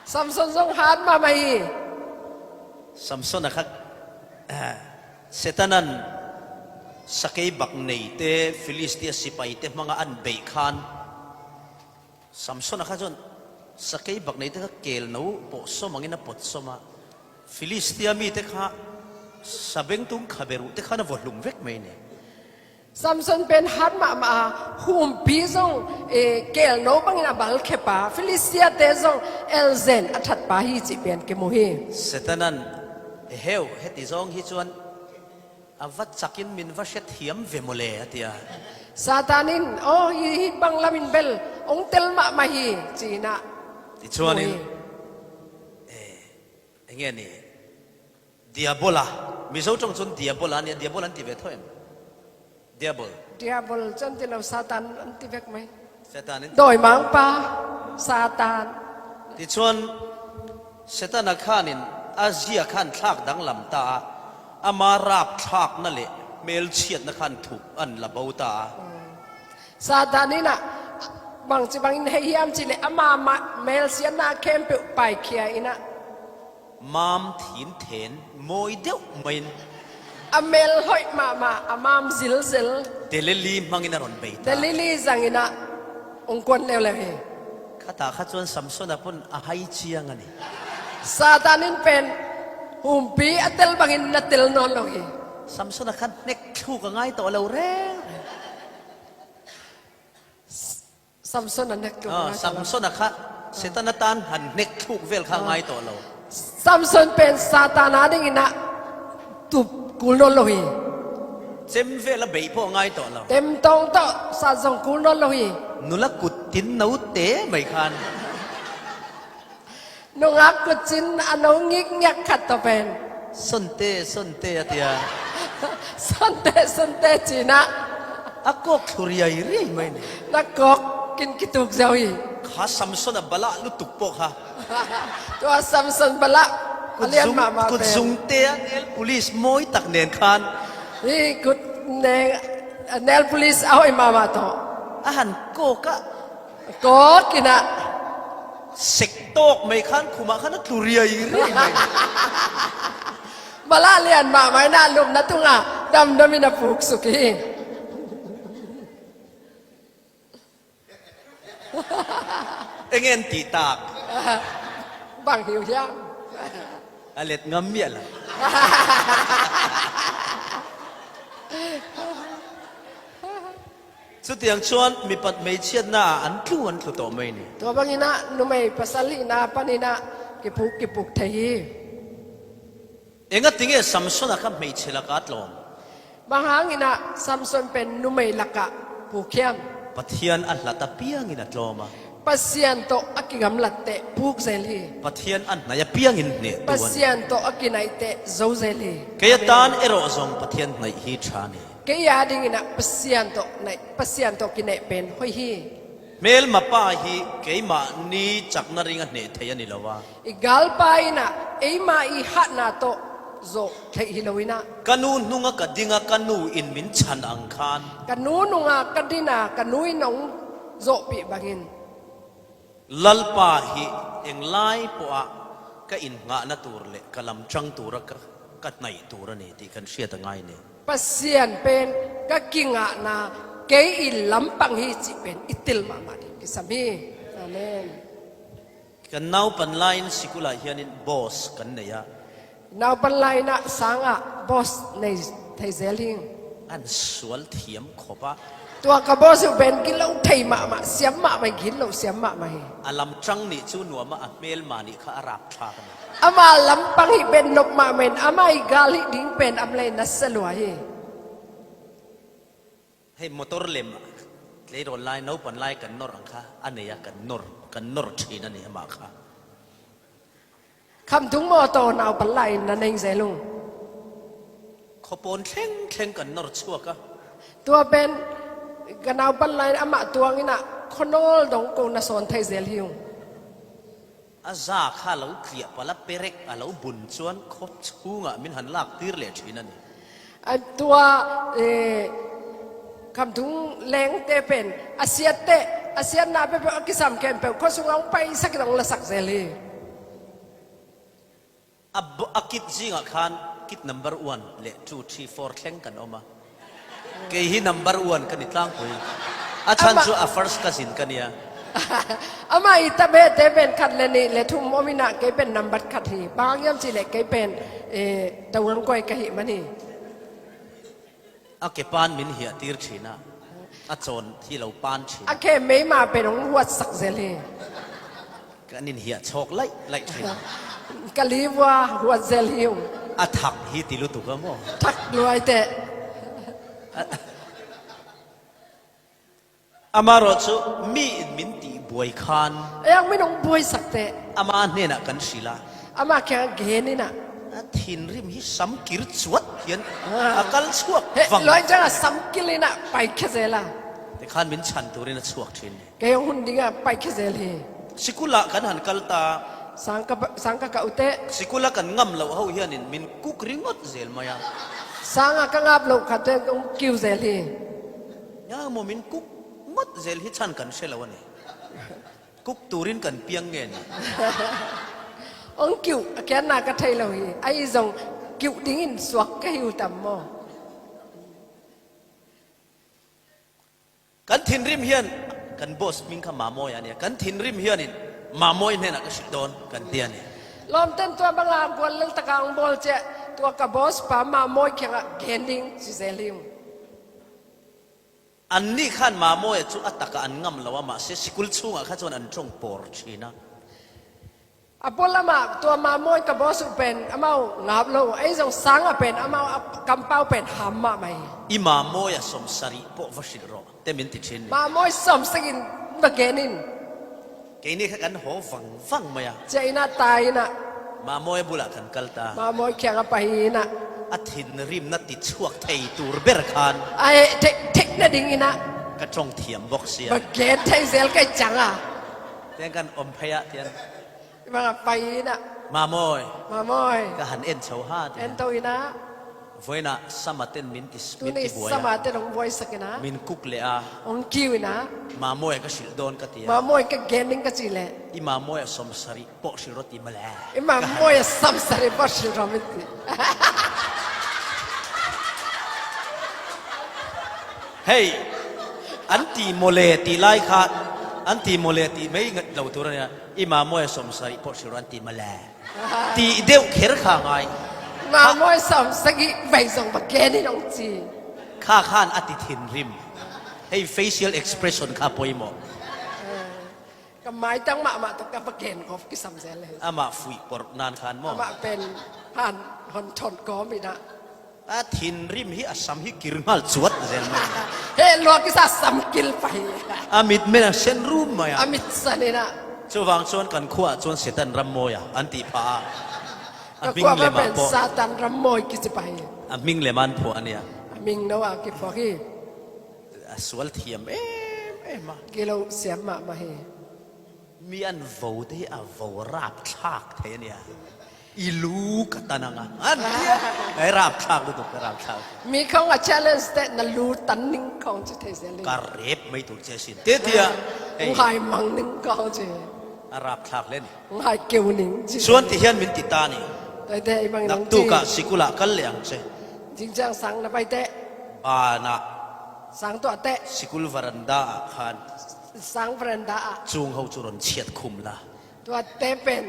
Samson zawng hat mahmah hi. Samsona kha, ah, Setanan sakei bak neite, Philistia sipaite hmanga an beih khan, Samsona kha chuan sakei bak neite kha kelno pawh sawm angin a pawt sawm a, Philistia mite kha sabengtung khaberuhte khan a vawhlum vek mai ni. Samson pen hat mahmah a, humpi zawng, eh, kelno bangin a bal khep a, Philistia-te zawng elzen a that pa hi chih pen kimu hi. Setanan, "Eheu, heti zawng hi chuan a va chakin min va hre thiam ve mawle," a ti a. Satan in, "Aw, hi, hi bang lamin bel ong tel mahmah hi," chi-in a. Tichuanin, mu hi. Eh, enge ni? Diabola, Mizo ṭawng chuan Diabola a nia, Diabola an ti ve tho em? Diabol. Diabol chuan ti lo, Satan an ti vek mai. Satan in ti. Dawimangpa, Satan. Tichuan, Setana khanin a zia khan thlak danglam ta a, ama rapthlakna leh hmelchhiatna khan thup an la bo ta a. Satan in a, Bangci bangin hei hiam cih leh ama mah melsiatna khempeuh paikhia in ah, mam thin then mawi deuh mai in, a mel hoih mahmah, a mam zilzel, Delili hmangin a rawn bei ta. Delili zangin ah hong kuan leuleu hi. Khatah kha chuan Samsona pawn a hai chiang a ni. Satan in pen humpi a tel bangin na tel nawn lo hi. Samsona kha hnek thluk a ngai tawh lo reng. Samson a hnek thluk a ngai tawh lo. Samsona kha Setana tan han hnek thluk vel kha a ngai tawh lo. Samson pen Satan a dingin ah tup kul nawn lo hi. Chem vel a beih pawh a ngai tawh lo. Tem tawng tawh sat zawng kul nawn lo hi. Nula kut tin no te mai khan. Nungak kut chin a no ngik ngiak khat tawh pen, "Sawnte, Sawnte," a tia. "Sawnte, Sawnte," ci-in ah. A kawk thlu riai riai mai ni. Na kawk kin kituk zo hi. Kha Samsona bala lutuk pawh kha. Tua Samson bala a lian mahmah pen. Kutzungte a nail polish mawi tak nen khan. Hi kut neng, nail polish a hoih mahmah tawh. A han kawk a. Kawk in ah. Sek tawk mai khan khumah khan a tlu riai riai mai. Bala lian mahmah in ah lupna tungah damdamin a puk suk hi. Eng nge an tih tak? Bang hi uh hiam? A let ngam miah la. Chutiang chuan mipat hmeichhiatna ah an tlu, an tlu tawh mai ni. Tua bangin ah numei pasal hihna panin ah kipuk, kipuk thei hi. Engatinge Samsona kha hmeichhe lakah a tlawm? Bang hangin ah Samson pen numei lakah puk hiam? Pathian a hlat apiangin a tlawm a. Pasian tawh a kigamlat teh puk zel hi. Pathian a hnaih apiangin hneh tuan. Pasian tawh a kinaih teh zo zel hi. Kei atan erawh zawng Pathian hnaih hi ṭha ni. Kei a dingin ah Pasian tawh naih, Pasian tawh kinaih pen hawi hi. Hmelma pa hi keimahni chakna ring a hneh thei a ni lo va. I galpa in ah eima i hatna tawh zawh theih hi lo in ah. Ka nu hnunga ka dinga ka nu in min chhan ang khan. Ka nu nunga ka dina ka nu in hong zawhpih bangin. Lalpa hi englai pawha ka innghahna tur leh ka lamtang tura ka, ka hnaih tur a ni tih kan hriat a ngai ni. Pasian pen ka kingahna, kei i lampang hi cih pen i tel mahmah ding kisam hi. Amen. Kan naupan laiin sikul ah hianin boss kan nei a. Naupan laiin ah sangah boss nei thei zel hi. An sual thiam khawp a. Tua ka boss uh pen gilo thei mahmah, siam mahmah, gilo siam mahmah hi. A lamtang nih chu nuam a, a hmelma nih kha a rapthlak a ni. Ama lampang hi pen nop mahmah in, ama i gal hi ding pen am lei nasa lua hi. Hei motor lem, tleirawl lai, naupan lai kan nawr ang kha, a nei a kan nawr, kan nawr ṭhin a ni amah kha. Khamthung mawtaw naupan laiin na nei zel ung. Khawpawn thleng thleng kan nawr chhuak a. Tua pen ka naupan laiin amah tuangin ah khaw nawl dawng ko na sawn thei zel hi ung. A za kha a lo tliah palh a, perek a lo bun chuan khaw chhungah min han lak tir leh ṭhin a ni. A tua, eh, khamthung lengte pen a siat te, a siatna peuhpeuh a kisam khempeuh khaw sungah hong pai sak in hong la sak zel hi. A b-, a kit zingah khan kit number one leh two, three, four thleng kan awm a. Kei hi number one ka ni tlangpui. A chhan chu a first cousin ka nia. Ama i tabete pen khat leh nih leh thum awm in ah kei pen number khat hi. Bang hang hiam cih leh kei pen, eh, Tawangkoi ka hih man hi. A ke pan min hiah tir ṭhin a, a chawn hi lo pan ṭhin. A khe meima pen hong huat sak zel hi. Kan inhiah chhawk laih laih ṭhin. Ka li vua huat zel hi ung. A thak hi ti lutuk a maw? Thak luai teh. Amarawh chu mi in min tih buai khan. Eng min hong buai sak teh. Ama hnenah kan hrilh a. Ama kiangah gen in ah. A thinrim hi sam kir chuat hian a kal chhuak vang. He, lawi chang a sam kil in ah pai khe zel a. Tikhan min chhan turin a chhuak ṭhin. Kei hong hun dingah pai khe zel hi. Sikul ah kan han kal ta. Sang ka, sang ka kah u teh. Sikul a kan ngam loh ho hianin min kuk ringawt zel mai a. Sang a ka ngap loh khat te hong kiu zel hi. Nia maw min kuk ngawt zel hi chhan kan hre lo a ni. Kuk turin kan piang nge ni. Hong kiuh a kianna ka thei lo hi. Ahi zong kiuh dingin suak ka hi uh tam maw? Kan thinrim hian kan boss hming kha Mamawi a nia. Kan thinrim hianin Mamawi hnenah ka hrilh dawn kan ti a ni. Lawmten tua banga guallal taka hong bawl ciah tua ka boss pa Mamawi kiangah gen ding ci zel hi ung. Anni khan Mamawi chu a taka an ngam lo a, mahse sikul chhungah kha chuan an ṭawng pawr ṭhin a. A pawl lamah tua Mamawi ka boss uh pen amau ngap lo, ei zong sangah pen amau a kampau pen ham mahmah hi. I Mamawi a sawmsarih pawh va hrilh rawh te min ti ṭhin ni. Mamawi sawmsagih va gen in. Keini kha kan haw vang vang mai a. Ciah ina ta ina. Mamawi bulah kan kal ta. Mamawi kiangah pai ina. A thinrimna ti chhuak thei tur ber khan. A heh theih theih nading ina. Ka ṭawng thiam bawk sia. Va gen thei zel ka hih chang a. Tiang kan awm phei a tiang. Manga pai ina. Mamawi. Mamawi. Ka han en chho ha tiang. En to ina. Vawiinah sama ten min ti, min ti buai a. Tuni sama ten hong buaisak ina. Min kuk leh a. Hong kiu ina. Mamawi ka hrilh dawn ka ti a. Mamawi ka gen ding ka cih leh. I Mamawi a sawmsarih pawh hrilh rawh ti mawle. I Mamawi a sawmsarih pawh hrilh rawh min ti. Hei, an ti mawle tih lai kha, an ti mawle tih mai lo tur a nia. I Mamawi a sawmsarih pawh hrilh rawh an ti mawle. Tih deuh kher kha ngai. Mamawi sawmsagih vei zong va gen in hong ci. Kha khan a ti thinrim. Hei, facial expression kha pawimawh. Ka maitang mahmah tawh ka va gen khawp kisam zel hi. Amah fuih pawrh nan khan maw? Amah pen han hon thawn kawm ina. A thinrim hi a sam hi kir nghal chuat zel mai. He lua kisa sam kil pai. A mit men a sen rum mai a. A mit san ina. Chuvang chuan kan khuaah chuan Setan ram mawi a, an tih pha a. A hming lem a pawh. Ka khuaah pen Satan ram mawi kichi pai. A hming lem an phuah a nia. A hming no a kiphuak hi. A sual thiam em em a. Kilo siam mahmah hi. Mi an vo te hi a vo rapthlak thei a nia. I lu ka tan ang a. An tia. Ai rapthlak lutuk ka rapthlak. Mi khawng a challenge te na lu tan ning khawng chi thei zel. Ka rep mai tur che sin. Te tia. Hei. Ngai mang ning khawng chi. A rapthlak le ni. Ngai keu ning chi. Chuan ti hian min ti ta ni. Te te i bang nang ti. Naktuk a sikul ah kal leh ang che. Jingchang sang na pai te. Bana. Sang tua te. Sikul veranda ah khan. Sang veranda ah. Chung ho chu rawn chhiat khum la. Tua te pen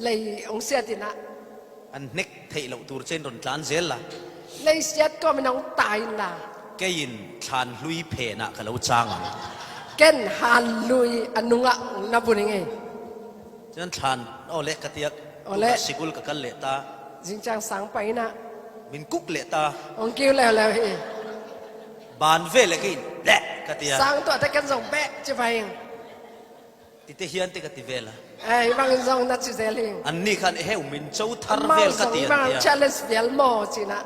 lei hong siat ina. An hnek theih loh tur chen rawn tlan zel la. Lei siat kawmin hong ta in la. Keiin thlan hlui phenah ka lo chang ang. Ken han hlui a nungah hong na bu ning e. Chuan thlan, aw le ka tiak. Aw le. Sikul ka kal leh ta. Zingchang sang paina. Min kuk leh ta. Hong kiu leu leu hi. Ban ve leh keiin, bleh, ka tia. Sang tuah te kan zong beh, chi pai. Tite hian te ka ti vel a. Ai, bangin zong na chi zel hi. An ni khan, "Eheu, min cho thar vel," ka ti an tia. Challenge vel maw, china.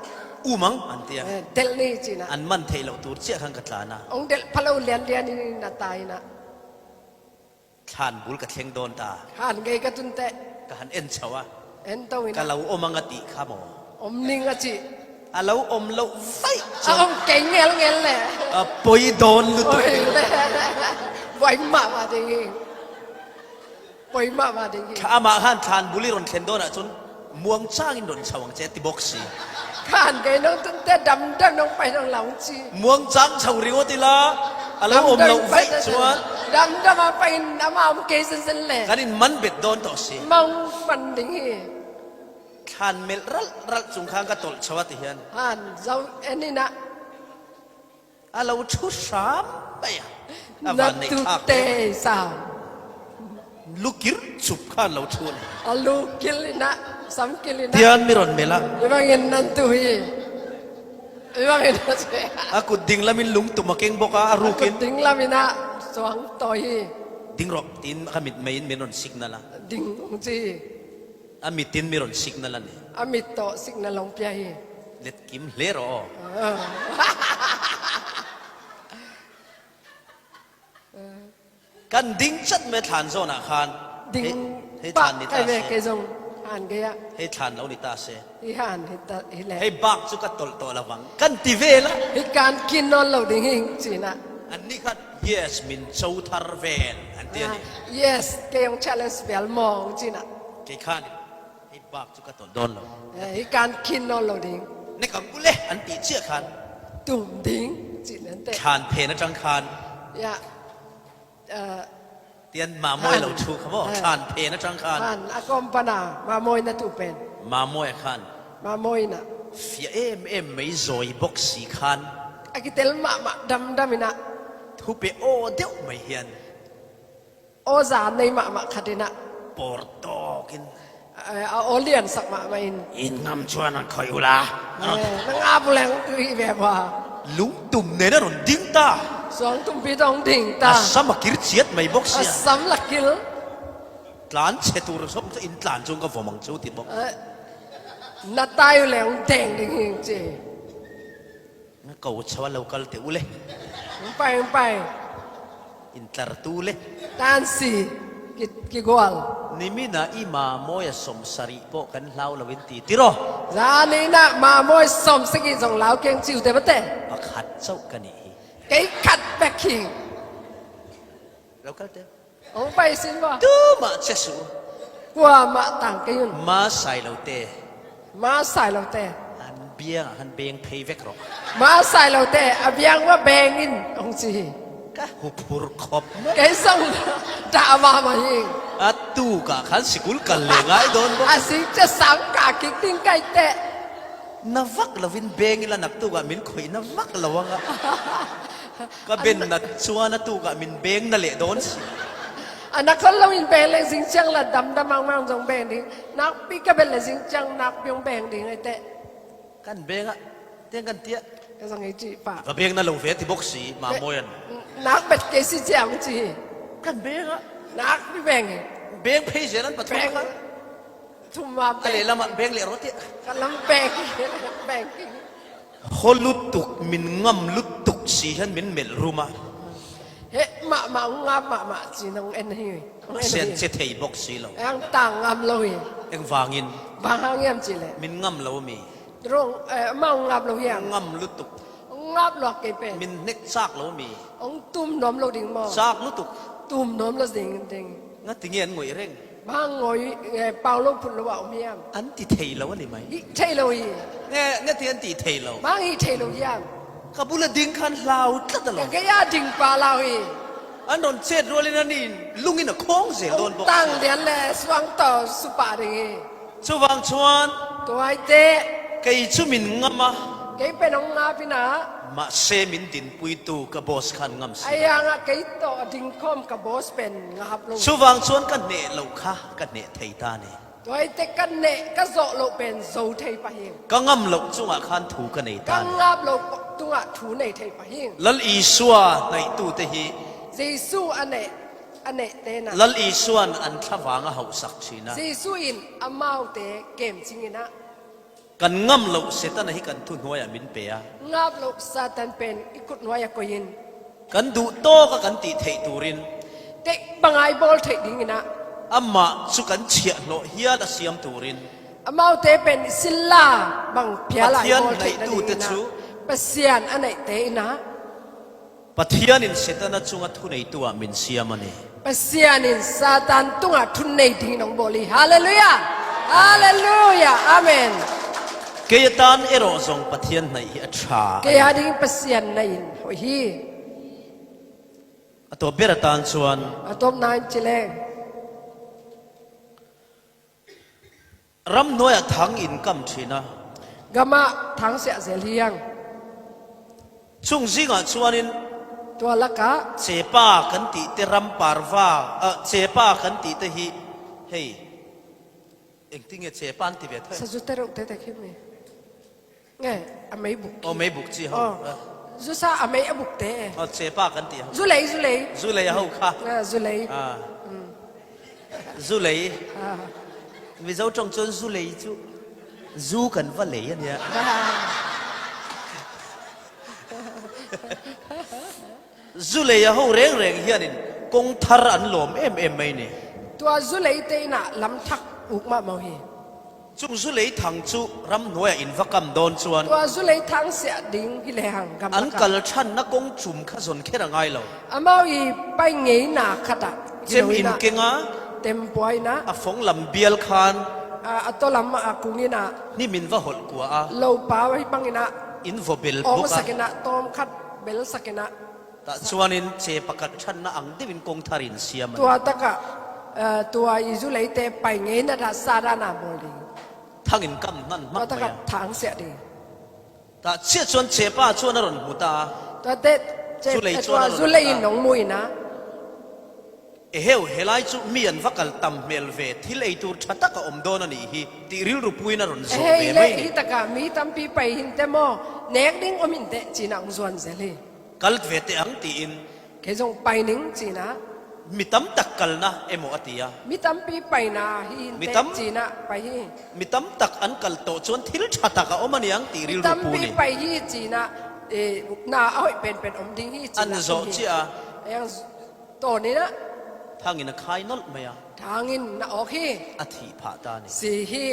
"U mang," an tia. Eh, delh ni, china. An man theih loh tur chiah khan ka tlan a. Hong delh pha lo lian lian in na ta ina. Thlan bul ka thleng dawn ta. Han ngei ka tun te. Ka han en chho a. En to ina. Ka lo awm ang a tih kha maw? Awm ning a chi. A lo awm loh vaih chuan. A awm kei ngel ngel le. A pawi dawn lutuk. Pawi le. Pawi mah mah ding hi. Pawi mah mah ding hi. Amah khan thlan bul i rawn thlen dawnah chuan muang changin rawn chho ang che ti bawk si. Khan kei nong tun te dam dam nong pai nong lau chi. Muang chang chho ringawt ila. A lo awm loh vaih chuan. Dam dam a pahin ama awm kei zen zen le. Kan in man bet dawn tawh si. Mong man ding hi. Thlan melh ralh ralh chung khan ka tawlh chho a ti hian. Han zo en ina. A lo thu hram mai a. A van neih thlak te sam. Lu kir chup khan lo thu a ni. A lu kil ina, sam kil ina. Tian mi rawn melh a. I bangin nan tu hi. I bangin a che. A kut ding lamin lung tum a keng bawk a, a rukin. A kut ding lamina chuang tawi hi. Ding rawh, tiin ka mit maiin min rawn signal a. Ding ang chi. A mitin mi rawn signal a ni. A mit tawh signal hong pia hi. Let kim hle rawh aw. Ah. Kan ding chat mai thlan zawnah khan. Ding hei, hei thlan ni ta se. Kei zong han gei a. Hei thlan lo ni ta se. Hi han hi ta, hi le. Hei bak chu ka tawlh tawh lovang. Kan ti vel a. Hi kan kin nawn lo ding hi china. Anni khan, "Yes, min co thar ven," an ti a ni. Ah, yes, kei hong challenge vel maw, hong ci-in ah. Kei khan, "Hei bak cu ka ton dawn lo." Eh, hi kan khin nawn lo ding. "Ne kam u le," an ti ciah khan. Tum ding, ci nan te. Thlan phen aṭang khan. Ya. Eh, Tian mamoy lo thu kha maw, eh, thlan phen aṭang khan. Han, a kawm pana, mamoy na tu pen. Mamoy a khan. Mamoy na. Fia em em mai zawi bawk si khan. A kitel mahmah damdam in ah. Thu pe aw deuh mai hian. Aw za nei mahmah khat in ah. Pawr tawk in. Eh, a aw lian sak mahmah in. In ngam chuan an khoi ula. Eh, na ngap u leng tu hi ve ba. Lungtum nen a rawn ding ta. Suang tumpi tawng ding ta. A sam a kir chiat mai bawk si a. A sam la kil. Tlan chhe tur zawk chu in tlan chuan ka vawm ang chu ti bawk. Eh, na tai u leng deng ding hi chi. Ko chho a lo kal teh u le. Hung pai, hung pai. Intlar tu le. Tan si, ki, kigual. Nimina i mamoy a sawmsarih pawh kan hlau lo in ti tiraw. Zanina mamoy sawmsarih zawng lau keng chiu te mate. Pakhat chauh ka nih hi. Kei khat bek hi. Lo kal te. Hong pai sin maw? Tumah che su. Kuamah tang kei un. Ma sai lo te. Ma sai lo te. An biang, an beng phei vek rawh. Ma sai lo te, a biang va beng in, hong ci hi. Ka huphur khawp. Kei zong dah va ma hi. A tukah khan sikul kal leh ngai dawn bawk. A sing che sang ka kik ding kai te. Na vak lovin beng ila nak tukah min khawih na vak lo anga. Ka ben na chuan a tukah min beng na leh dawn si. A na khol lo in beng leh zing chiang la dam dam mang mang zong beng ding. Nakpi ka ben leh zing chiang nakpi hong beng ding ai te. Kan beng ah, tiang kan tiah. Ka zong ei ci pa. Ka beng na lo ve ti bawk si, mamoy an. Nak bet kei si chiang ci. Kan beng ah. Nakpi beng hi. Beng phei zel an pathum kha. Thum ma a leh lamah beng leh rawh tih. Ka lam beng, beng. Haw lutuk, min ngam lutuk si hian min melh rum a. He mahmah, hong ngap mahmah si nong en hi. Hong en hi. Sian che thei bawk si lo. Ang tang ngam lo hi. Eng vangin? Vang hang hiam ci le. Min ngam lo mi. Rong, eh, amah hong ngap lo hiam? Ngam lutuk. Hong ngap lo kei pen. Min hnek chak lo mi. Hong tum nuam lo ding maw? Chak lutuk. Tum nuam lo ding, ding. Nga ti nge an ngawih reng? Bang ngawih, eh, pau lo phut lo a om hiam? An ti thei lo a ni mai. Hi thei lo hi. Nge, nge ti an ti thei lo? Bang hi thei lo hiam? Ka bula ding khan hlau tlat a lo. Ka gei a ding pa lo hi. An rawn chet rualin an in lungin a khawng zel dawn bawk. Hong tang lian le suang tawh su pah ding hi. Chuvang chuan. Tuai te. Kei chu min ngam a. Kei pen hong ngap ina. Mahse min dinpuitu ka boss khan ngam si. Ai anga kei tawh a ding khawm ka boss pen ngap lo. Chuvang chuan ka hneh loh kha ka hneh thei ta ni. Tuai te ka hneh ka zawh loh pen zo thei pah hi. Ka ngam loh chungah khan thu ka nei ta ni. Ka ngap loh tungah thu nei thei pah hi. Lal Isua hnaihtu te hi. Jesu a hneh, a hneh te na. Lal Isuan an thlavang a hauhsak ṭhin a. Jesu in amaute kem chingin a. Kan ngam loh Setana hi kan thuhnuaiah min pe a. Ngap loh Satan pen i kut hnuaiah koihin. Kan duh tawka kan tih theih turin. Te banga i bawl theih dingin a. Amah chu kan chhiahhlawh hial a siam turin. Amaute pen i sila bang phiala i bawl theih dingin a. Pathian hnaihtu te chu. Pasian a hnaihte in a. Pathianin Setana chunga thuneituah min siam a ni. Pasianin Satan tungah thu nei dingin hong bawl hi. Hallelujah! Hallelujah! Amen. Kei atan erawh zawng Pathian hnaih hi a ṭha a ni. Kei a ding Pasian hnaih hi. A tawp ber atan chuan. A tawpna in ci leng. Ram hnuaiah thang in kam ṭhin a. Gamah thang siah zel hi ang. Chung zingah chuanin. Tua lakah. Chepa kan tih te ram parva, ah, chepa kan tih te hi hei. Engtin nge chepa an ti ve thei? Sazu te reuh te te khi mi. Nge, a meibuk. Aw, meibuk chi ho. Aw. Zusa a mei a buk te. Aw, chepa kan ti ho. Zulei, zulei. Zulei a ho kha. Ah, zulei. Ah. Mm. Zulei. Ah. Mizo ṭawng chuan zulei chu. Zu kan va lei a nia. Ah. Zulei a ho reng reng hianin kawng thar an lawm em em mai ni. Tua zulei te inah lam thak uk mah mau hi. Chung Zulei Thang chu ram hnuaiah in va kam dawn chuan, tua Zulei Thang siah ding hi lehang gamlakah an kal ṭhanna kawng ṭum kha zawn kher a ngai lo. Amau i pai ngeina khatah chem in keng a, tempuaina, a fawng lam bial khan, a, a taw lam a kungina, hnim in va hawlh kua a, lo pau hi bangina, in vaw bel bawk a, awngsakina, tawm khat belsakina, tah chuanin che pakhat ṭhanna ang deuhin kawng thar in siam a ni. Tua takah, eh, tua i Zuleite pai ngeina dah sa dana bawl ding. Thang in kam hnan hmak mai a. Tua takah Thang siah ding. Tah chiah chuan chepa chuan a rawn hmu ta a. Tua te, che, Zulei eh, chuan tua a rawn Zulei hmu ta a. In nong muina. Eheu, helai chu mi an va kal tam hmel ve, thil ei tur ṭha tak a awm dawn a nih hi, tih rilru puin a rawn zawh ve mai ni. Hei le, hi taka mi tampi pai hin te maw, nek ding awm in te, china hong zuan zel hi. Kal ve te ang tiin. Kei zawng pai ning china. Mi tam tak kalna emaw a ti a. Mi tampi paina hi in te china pai hi. Mi tam tak an kal tawh chuan thil ṭha tak a awm a ni ang tih rilru pu ni. Mi tampi pai hi china, eh, na a hawih pen pen awm ding hi china. An zawh chiah a. Eng z-, tawnina. Thangin a khai nawlh mai a. Thangin na awk hi. A thih phah ta ni. Si hi.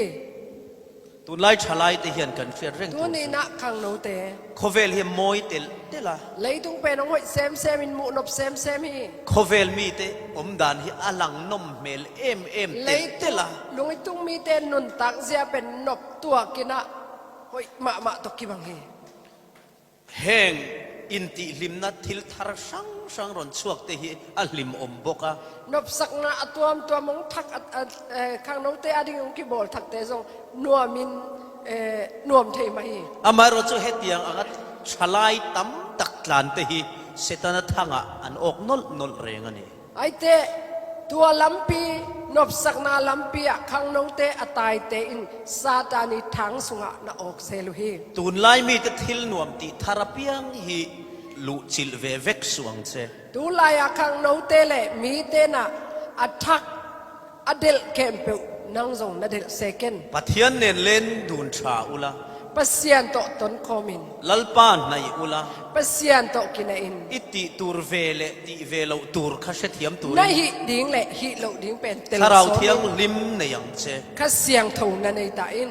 Tunlai ṭhalaite hian kan hriat reng thu chu. Tunina khangnote. Khawvel hi a mawi telh telh a. Leitung pen awng hawih sem sem in muh nop sem sem hi. Khawvel mite awm dan hi a lang nawm hmel em em telh telh a. Leitung, lungtung mite nun tak zia pen nop tuakina hawih mah mah tawh kibang hi. Heng intihhlimna thil thar hrang hrang rawn chhuak te hi a hlimawm bawk a. Nopsakna a tuam tuam awng thak a, a, eh, khangnote a ding awng kibawl thak te zawng nuamin, eh, nuam thei mai hi. Amaherawhchu hetiang anga ṭhalai tam tak tlan te hi Setana thangah an awk nawlh nawlh reng a ni. Aite, tua lampi, nopsakna lampi ah khangnote a taite in Satan i thang sungah na awk zel uh hi. Tunlai mite thil nuam tih thar apiang hi luhchilh ve vek suh ang che. Tulai ah khangnote leh mite na a thak a delh khempeuh nang zawng na delh se ken. Pathian nen len dun ṭha ula. Pasian tawh tawn khawmin. Lalpa hnaih ula. Pasian tawh kinahin. I tih tur ve leh tih ve loh tur kha hrethiam turin. Na hih ding leh hih loh ding pen tel sawmin. Thlarau Thianghlim nei ang che. Kha Siangtho na nei ta in.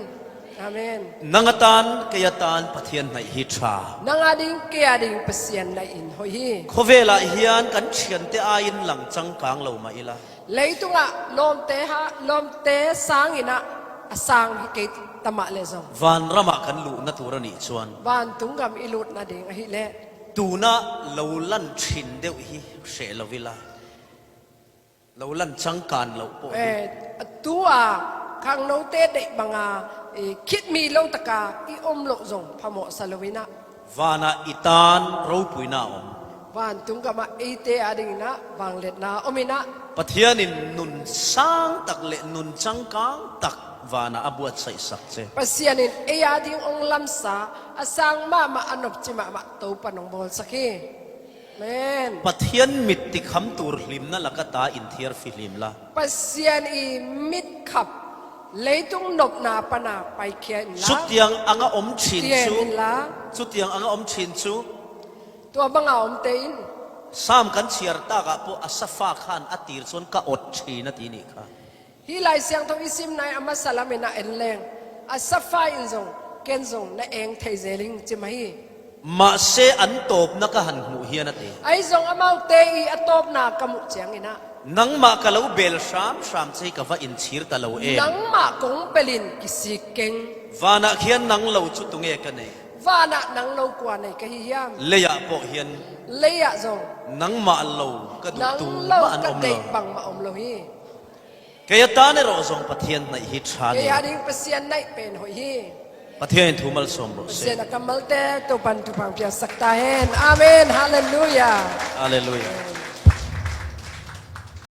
Amen. Nang atan, kei atan Pathian hnaih hi ṭha. Nang a ding, kei a ding Pasian hnaih in hawih hi. Khawvelah hian kan ṭhiante aiin lang changkang lo mah ila. Leitungah lawmte ha, lawmte sangin a, a sang hi kei ta mah leh zawng. Vanramah kan luhna tur a nih chuan. Vantung gam i lutna ding a hih leh. Tuna lo lan ṭhin deuh hi hreh lo ila. Lo lan changkan loh pawh hi. Eh, a tua khangnote deih banga, eh, khitmi lo taka i awm loh zawng phamawh sa lo ina. Vana i tan ropuina a awm. Vantung gama eite a dingina vangliatna awm ina. Pathianin nun sang tak leh nun changkang tak vana a buatsaih sak che. Pasianin ei a ding awng lamsa, a sang mahmah, a nopchi mahmah Topan awng bawl sak hi. Amen. Pathian mit tikham tur hlimna laka ta inthiar fihlim la. Pasian i mit khap leitung nopna pana paikhia inla. Chutiang anga awm ṭhin chu. Thiam inla. Chutiang anga awm ṭhin chu. Tua banga awmte in. Sam kan chhiar takah pawh a safa khan a tir chuan ka awt ṭhin a ti nih kha. Hi Lai Siangtho i simna a hmasa lamin a en leng, a safa in zawng, ken zawng na eng thei zel ing chi mai hi. Mahse, an tawpna ka han hmuh hian a ti. Ahi zawng amaute i a tawpna ka hmuh chiangin a. Nangmah ka lo bel hram hram che ka va inchhir ta lo em. Nangmah kawng belin kisik keng. Vanah khian nang lo chu tunge ka nei? Vanah nang lo kua nei ka hi hiam? Leiah pawh hian. Leiah zawng. Nangmah lo ka duh tur mah an awm lo. Nang lo ka deih bangmah awm lo hi. Kei atan erawh zawng Pathian hnaih hi ṭha ni. Kei a ding Pasian hnaih pen hawih hi. Pathianin thu malsawm rawh se. Pasian a kammalte Topan thupha piaksak ta hen. Amen. Hallelujah. Hallelujah.